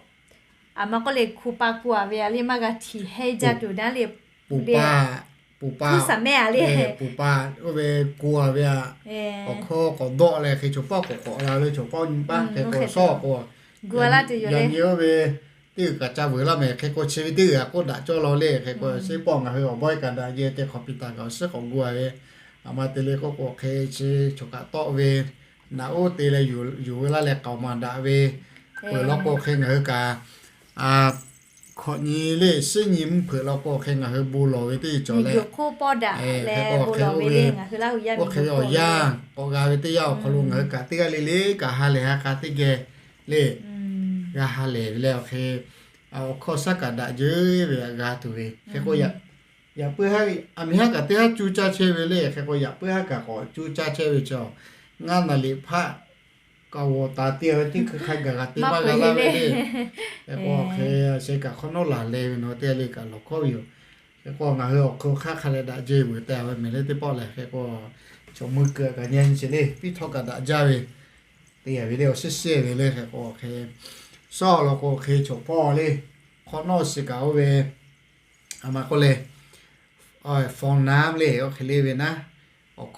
a ma k'oˆ le, hku pa ku a ve a le maˇ g'a htiꞈ hehnˇ jaˇ tuˬ naˉ le. Puˍ pa, puˍ pa, puˍ pa oˇ ve ku a ve a, awˬ hkawˇ k'awꞈ dawˆ leh hk'e chaw pawˆ k'awꞈ k'awꞈ la le, chaw pawˆ nyi paˉ hk'e k'o shawˉ k'o, yaꞈ nyi oˇ ve teˇ g'uiˬ kaꞈ ca vuiˬ laˇ mehˍ hk'e k'o, chi ve teˇ g'uiˬ a k'oˆ daꞈ cawˇ law le hk'e k'o, shehˉ pawˆ ngaˬ hui awˬ bawehˇ kaꞈ daꞈ jehˬ te computer kaꞈ awˬ suhˉ k'awꞈ gu a ve, a ma te le k'oˆ k'o hk'e chi chaw kaꞈ tawˆ ve, naꞈ oˉ te leh yuˬ ve laˇ leh k'aoˍ maˍ daꞈ ve, peuˬ law k'o hk'e ngaˬ hui kaꞈ hkawꞈ nyi le, suhˉ nyi mvuhˇ hpeuꞈ law k'o hk'e ngaˬ hui bon lawˬ ve teˇ cawˬ leh, hk'e k'o hk'e oˇ ve, oˇ hk'e ve awˬ yanˇ k'awꞈ g'a ve teˇ yanˇ awˬ hk'aw lo ngaˬ hui kaꞈ teˇ g'aˇ le le kaꞈ ha lehˬ ha k'a teˇ geh le, g'a ha lehˬ ve leh awˬ hk'e awˬ hkawˇ shaˉ kaꞈ daꞈ jehˬ ve g'a tuˬ ve hk'e k'o, yaꞈ puiˉ aˬ miˬ haˉ kaꞈ teˇ haˉ cuˇ caˇ chehˇ ve le hk'e k'o, yaꞈ puiˉ haˉ kaꞈ k'awꞈ cuˇ caˇ chehˇ ve chaw, ngaˇ naˍ liꞈ hpaˆ kaꞈ g'awˬ taˍ te ve teˇ hkui hk'a gaˬ g'a te maˇ g'a laˇ ve le. Hk'e k'o hk'e, sheh kaꞈ hk'awꞈ nawˉ laˬ leh ve nawˬ teˇ g'aˇ le kaꞈ lawˬ hkawˇ ve yoˬ. Hk'e k'o ngaˬ hui awˬ hk'aw hk'aˇ hk'a leh daꞈ jehˬ vuiˬ te a ve mehˍ le teˇ pawˆ lehˬ hk'e k'o, chaw mui kuiˬ kaꞈ nyi nyi sheˍ le, piˇ htawˇ kaꞈ daꞈ jaˇ ve, te a ve le awˬ suhˉ shehˇ ve le hk'e k'o hk'e, shawˉ law k'o hk'e chaw pawˆ le, hk'awꞈ nawˉ shiˍ kaꞈ oˇ ve, a ma k'oˆ le, fawˇ naˉ le oˇ hk'e le ve naˉ, awˬ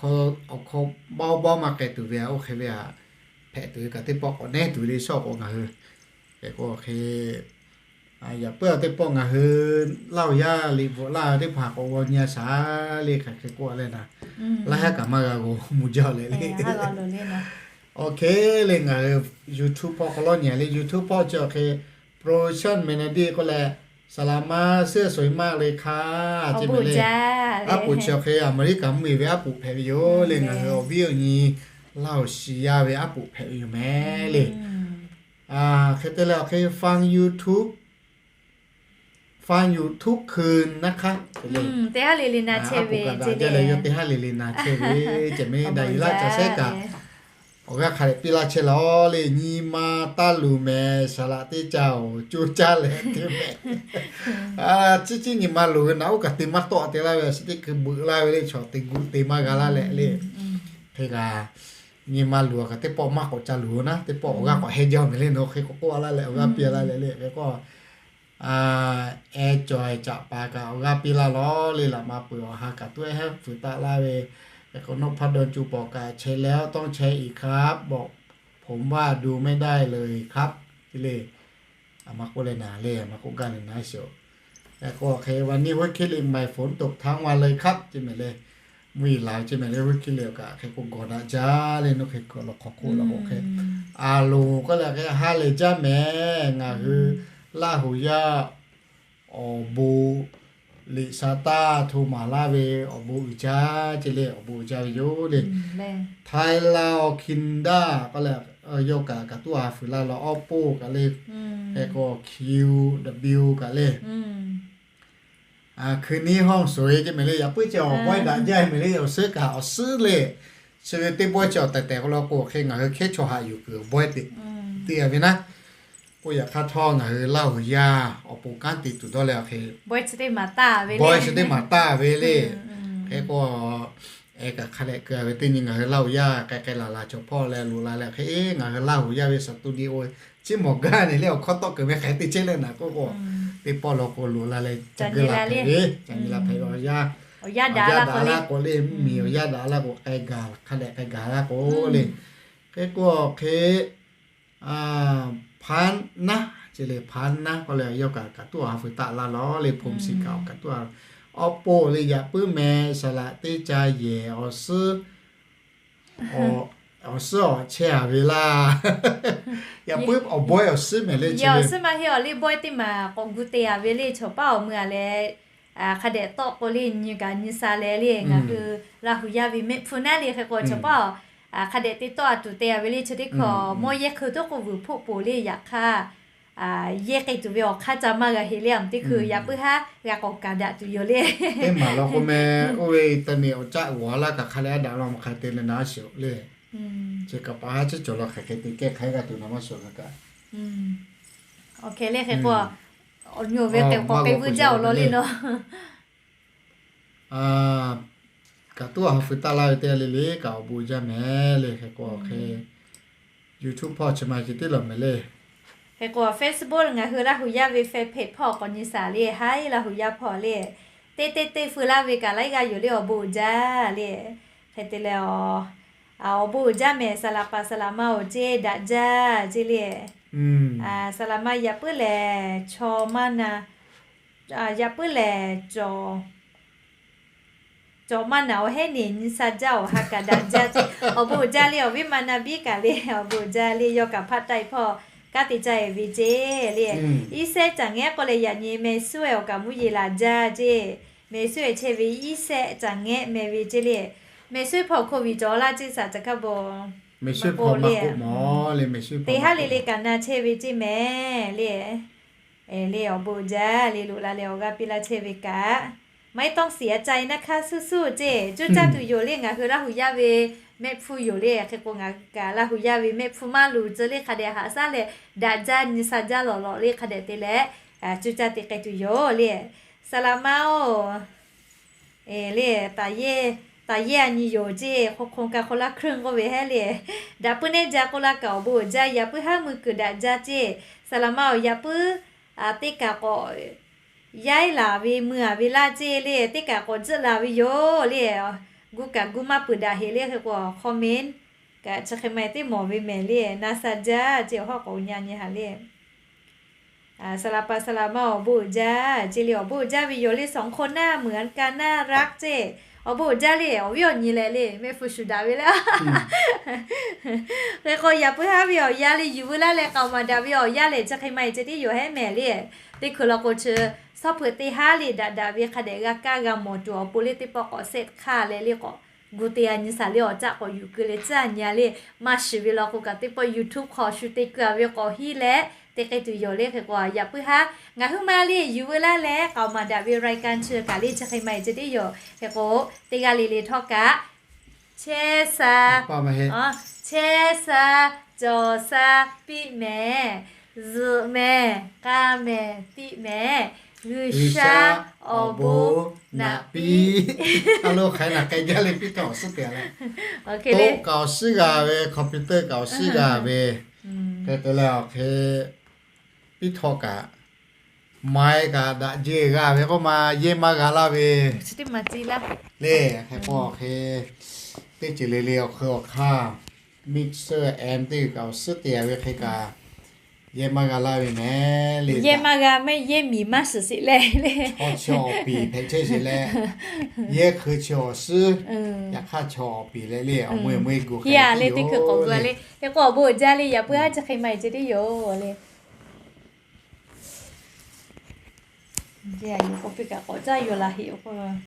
hkawˇ bawˇ bawˇ maˇ k'ai tuˬ ve a oˇ hk'e ve a, hpehꞈ tuˬ ve kaꞈ teˇ pawˆ k'awꞈ nehˉ tuˬ ve le shawˉ k'o ngaˬ hui, hk'e k'o hk'e, yaꞈ puiˉ a teˇ pawˆ ngaˬ hui Laˇ huˍ yaˇ liꞈ bvuhꞈ laˇ ve teˇ hpaˍ k'awꞈ g'aw nyi a shaˍ le hk'aˬ hk'e k'oˆ a leh naˍ, laˇ haˉ kaꞈ maˇ g'a g'aw mvuh jaˇ leh le. Awˬ hk'e le ngaˬ hui YouTube hpawˇ hk'aw lawˉ nyi a le, YouTube hpawˇ chi awˬ hk'e, Production Manager k'oˆ leh, สลามะ เสื้อสวยมากเลยค่ะ ce mehˍ le. Aˉ poꞈ chi awˬ hk'e Aˍmeˍriˆkaˍ mvuhˇmiˬ ve aˉ poꞈ hpehꞈ ve yoˬ le. Ngaˬ hui awˬ viˉ awˬ nyi Laˇ huˍ shiˍ yaˇ ve aˉ poꞈ hpehꞈ ve yoˬ mehˍ le. Hk'e te leh awˬ hk'e ฟัง YouTube ฟัง YouTube คืนนะคะ le. Aˉ poꞈ kaꞈ daꞈ jaˇ leh yawˇ teˇ haˉ le le na chehˇ ve, ce mehˍ daꞈ i laˇ ca shehˉ kaꞈ awˬ g'aˇ hk'a leh piˇ laˇ chehˇ law le. Nyi ma taˇ luˬ mehˍ, saˍlaꞈ teˇ ca-oˬ, coˇ caˇ leh te mehˍ. Ciˉ ciˉ nyi ma luˬ ve naˍ oˇ kaꞈ te maˇ tawˆ te laˇ ve, a shi teˇ hkui beuꞈ laˇ ve le, chaw te gu te maˇ g'a laˇ leh le. Hk'e kaꞈ nyi ma luˬ a kaꞈ teˇ pawˆ maˇ k'awꞈ ca luˬ naˉ, teˇ pawˆ awˬ g'aˇ k'awꞈ heh jaˇ mehˍ le, nawˬ hk'e k'awꞈ k'oˆ laˇ leh awˬ g'aˇ piˇ laˇ leh le. Hk'e k'o, eh, cawˬ-e caꞈ paˍ kaꞈ awˬ g'aˇ piˇ laˇ law le. Laꞈ ma peuˬ awˬ ha kaꞈ tuˉ ehˉ fuiˍ taˆ laˇ ve, hk'e k'o นพดล cu paw kaꞈ แชร์แล้วต้องแชร์อีกครับ บอกผมว่าดูไม่ได้เลยครับ le. A ma k'oˆ leh naˍ le, a ma k'oˆ gaˇ leh naˍ sheˍ-oˬ. Hk'e k'o hk'e วันนี้ห้วยขี้เหล็ก ใหม่ ฝนตกทั้งวันเลยครับ ce mehˍ le. Mvuhˇ yeˬ la ce mehˍ le, ห้วยขี้เหล็ก kaꞈ hk'e k'o gawˬ daꞈ jaˇ le, nawˬ hk'e k'o lawˬ hk'awꞈ hk'oˆ la k'o hk'e, a loˍ k'oˆ leh hk'e ha lehˬ jaˇ mehˍ. Ngaˬ hui Laˇ huˍ yaˇ awˬ bon liꞈ sha taˇ hto maˍ laˇ ve awˬ bon uiˍ jaˇ ce le, awˬ bon uiˍ jaˇ ve yoˬ le. Thailand awˬ Kinda k'oˆ leh, yawˇ kaꞈ kaꞈ tuˉ a fuiˍ laˇ law, awˉ poˆ kaꞈ le. Hk'e k'o Q W kaꞈ le. คืนนี้ห้องสวย ce mehˍ le, yaꞈ puiˉ ce awˬ bawehˇ daꞈ jaˇ mehˍ le, awˬ suhˉ kaꞈ awˬ suhˉ le. Chi ve teˇ bawehˇ chi awˬ tehˬ tehˬ k'o law k'o hk'e ngaˬ hui hkehˉ chaw haꞈ yuˬ kuiˬ awˬ bawehˇ te te a ve naˉ. K'oˆ yaꞈ hk'aˇ htawˇ ngaˬ hui Laˇ huˍ yaˇ awˬ pon kanˉ te tuˬ dawˇ leh awˬ hk'e bawehˇ chi teˇ maˍ taˇ ve le. Hk'e k'o, eh, kaꞈ hk'a dehꞈ keu a ve teˇ nyi ngaˬ hui Laˇ huˍ yaˇ k'ai k'ai laˬ laˬ chaw hpawˇ leh loꞈ la leh hk'e, ngaˬ hui Laˇ huˍ yaˇ ve studio chi mawˬ gaˇ ne le, awˬ hkawˇ tawˆ keu ve hk'e te chehˇ leh naˍ k'oˆ k'o, teˇ pawˆ law k'o loꞈ la leh ca geu la hpehꞈ ve, ca nyi la hpehꞈ ve awˬ yaˇ, awˬ yaˇ daꞈ laˇ k'o le, mvuhˇmiˬ awˬ yaˇ daꞈ laˇ k'o k'ai gaˬ, hk'a dehꞈ k'ai gaˬ laˇ k'o le. Hk'e k'o hk'e, พาร์ท naˉ ce le, พาร์ท naˉ k'oˆ leh yawˇ kaꞈ kaꞈ tuˉ awˬ ha fuiˍ taˆ laˇ law le, พรหมสิงห์ kaꞈ awˬ kaꞈ tuˉ a, awˉ poˆ le yaꞈ puiˉ mehˍ, saˍlaꞈ teˇ ca yehˬ awˬ suhˉ awˬ suhˉ awˬ chehˇ a ve laˇ. Yaꞈ puiˉ awˬ bawehˇ awˬ suhˉ mehˍ le, awˬ suhˉ maˇ heˆ awˬ le, bawehˇ teˇ maˍ k'awꞈ gu te a ve le, chaw paˉ awˬ mui a leh hk'a dehꞈ tawˆ k'o le nyi kaꞈ nyi sha leh le, ngaˬ hui Laˇ huˍ yaˇ ve mehˆ hpfuh naˉ le hk'e k'o chaw paˉ hk'a dehꞈ te tawˆ a tuˬ te a ve le, chi teˇ hkawꞈ mawˇ yehˇ hk'eun toˉ k'o vuiˬ hpoˆ poˬ le. Yaꞈ hk'aˇ yehˇ k'ai tuˬ ve awˬ hk'aˇ ca maˇ g'a heˆ le. Aˬ teˇ hkui yaꞈ puiˉ haˉ g'a k'awꞈ kaˍ daꞈ tuˬ yoˬ le. Teˇ maˬ law k'o meh, oˇ ve te ni awˬ caˆ g'awˬ laˇ kaꞈ hk'a leh a daꞈ la maˬ hk'a te leh na sheˍ le. Chi kaꞈ pa haˉ ciˉ cawˬ la hk'e hk'e te kehˇ hk'aiˉ g'a tuˬ na maˇ sheˍ kaꞈ. Awˬ hk'e le hk'e k'o, awˬ nyi awˬ ve k'awꞈ k'awꞈ k'ai veu jaˇ awˬ lawn le naw. Kaꞈ tuˉ a ha feu taˆ laˇ ve teˇ g'aˇ le le kaꞈ awˬ bon jaˇ mehˍ le. Hk'e k'o hk'e YouTube hpawˇ chi ma ce tiˉ lawˬ mehˍ le. Hk'e k'o Facebook ngaˬ hui Laˇ hu yaˇ ve fan page hpawˇ k'awꞈ nyi shaˍ le, Haiˉ Laˇ hu yaˇ hpawˇ le. Teˇ teˇ teˇ feu laˇ ve kaꞈ laiˉ g'aˇ yoˬ le awˬ bon uiˍ jaˇ le. Hk'e te leh, awˬ bon uiˍ jaˇ mehˍ, saˍ laˍ paˍ saˍ laˍ ma-oˬ ceˇ daꞈ jaˇ ceˇ le. Saˍ laˍ ma yaꞈ puiˉ lehˬ chaw maˇ na, yaꞈ puiˉ lehˬ cawˬ maˇ naˍ awˬ heˉ neˬ nyi sha jaˇ awˬ ha kaꞈ daꞈ jaˇ ceˇ. Awˬ bon uiˍ jaˇ le awˬ viˉ ma na biˉ kaꞈ le awˬ bon uiˍ jaˇ le yawˇ kaꞈ hpaˆ taiˆ hpawˇ kanˉ te caˇ e ve ceˇ le. Iˉ sehˉ caˬ ngehˉ k'oˆ leh yaꞈ nyi meh suˉ-ehˍ awˬ kaꞈ mvuhˇ yeˬ laˬ jaˇ ceˇ. Meh suˉ-ehˍ chehˇ ve iˉ sehˉ caˬ ngehˉ meh ve ceˇ le. Meh suˉ-ehˍ hpawˇ hko viˬ cawˬ laˇ ceˇ shaˍ ca hkaˇ bon. Meh suˉ-ehˍ hpawˇ le, teˇ haˉ le le kaꞈ na chehˇ ve ceˇ mehˍ le. Le awˬ bon uiˍ jaˇ le loꞈ la leh awˬ g'aˇ piˇ laˇ chehˇ ve kaꞈ, maiˉ tawˇ siˍ a ca e naˇ hkaˇ suˇ suˇ ceˇ. Cuˇ caˇ tuˬ yoˬ le ngaˬ hui Laˇ hu yaˇ ve mehˆ hpfuhˇ yoˬ le. Hk'e k'o ngaˬ hui kaꞈ Laˇ hu yaˇ ve mehˆ hpfuhˇ maˇ luˬ tcuh le hk'a dehꞈ haꞈ shaˉ leh daꞈ jaˇ nyi sha jaˇ lawˬ lawˬ le hk'a dehꞈ te leh, cuˇ caˇ te k'ai tuˬ yoˬ le. Saˍ laˍ ma-oˬ, le, taˍ yehˇ a nyi yoˬ ceˇ. Hk'o hk'o ka hk'o laˇ hkuiˇ k'oˆ ve heˉ le. Daꞈ puiˉ nehˉ jaˇ k'oˆ laˇ kaꞈ awˬ bon uiˍ jaˇ, yaꞈ puiˉ haˉ mui kuiˬ daꞈ jaˇ ceˇ. Saˍ laˍ ma-oˬ yaꞈ puiˉ teˇ kaꞈ k'awꞈ yaiˉ laˬ ve mui a ve laˇ ceˇ le, teˇ kaꞈ k'awꞈ tzuhˆ laˬ ve yoˬ le. Gu kaꞈ gu maˇ peuˬ daꞈ heꞈ le hk'e k'o comment kaꞈ chi hk'e ma e teˇ mawˬ ve mehˍ le. Na sha jaˇ ceˇ awˬ hawˉ k'awꞈ nyi a nyi haꞈ le. Saˍ laˍ paˍ saˍ laˍ ma awˬ bon uiˍ jaˇ ceˇ le. Awˬ bon uiˍ jaˇ ve yoˬ le สองคน naˇ meuˍ a ka naˇ raˆ ceˇ. Awˬ bon uiˍ jaˇ le awˬ viˉ awˬ nyi leh le mehˆ hpu shuˍ daꞈ ve le. Hk'e k'o yaꞈ puiˉ haˉ ve awˬ yanˇ le yuˬ veu laˇ leh k'aoˍ maˍ daꞈ ve awˬ yanˇ lehˬ chi hk'e ma e ceh tiˉ yoˬ heˉ mehˍ le. Teˇ hkui law k'o chi suhˉ hpeuꞈ teˇ haˉ le daꞈ daꞈ ve hk'a dehꞈ g'a kaˇ g'a mawˬ tuˬ awˬ pon le teˇ pawˆ k'awꞈ sehˆ hk'aˇ leh le k'awꞈ gu te a nyi shaˍ le awˬ caˆ k'awꞈ yuˬ keu leh tcuhˉ a nyi a le. Maˇ shiˍ ve law k'o kaꞈ teˇ pawˆ YouTube hk'aw shu te keu a ve k'awꞈ hiˉ leh te k'ai tuˬ yoˬ le. Hk'e k'o yaꞈ puiˉ haˉ ngaˬ huiˉ ma le yuˬ veu laˇ leh k'aoˍ maˍ daꞈ ve รายการ chi kaꞈ le chi hk'e ma e ceh tiˉ yoˬ. Hk'e k'o teˇ g'aˇ le le htawˇ kaꞈ chehˇ sha, chehˇ sha, cawˬ sha, piˇ mehˍ, zuhꞈ mehˍ, k'a mehˍ, tiꞈ mehˍ, G'uiˬsha awˬ bon naꞈ piˇ. A lo hk'aˬ hk'e naˬ k'ai jaˇ le piˇ htawˇ awˬ suhˉ te a le. Toˆ kaꞈ awˬ suhˉ g'a ve, computer kaꞈ awˬ suhˉ g'a ve, hk'e te leh awˬ hk'e piˇ htawˇ kaꞈ, maiˍ kaꞈ daꞈ jeˬ g'a ve k'oˆ ma yehˇ maˇ g'a laˇ ve le. Hk'e k'o hk'e teˇ ceuˬ le le awˬ hk'e awˬ hk'aˇ mixer amp teˇ g'uiˬ kaꞈ awˬ suhˉ te a ve hk'e kaꞈ yehˇ maˇ g'a laˇ ve mehˍ le. Yehˇ maˇ g'a mehˍ, yehˇ miˬ maˇ shiˍ sheˍ leh le. Chaw chi awˬ piˍ hpehꞈ chehˇ sheˍ leh, yehˇ hkui chi awˬ suhˉ, yaꞈ hk'aˇ chaw awˬ piˍ leh le awˬ mui awˬ mui gu hk'e le teˇ hkui k'awꞈ gu le. Hk'e k'o awˬ bon uiˍ jaˇ le yaꞈ puiˉ haˉ chi hk'e ma e ceh tiˉ yoˬ le. K'awꞈ caˇ yoˬ la heꞈ k'o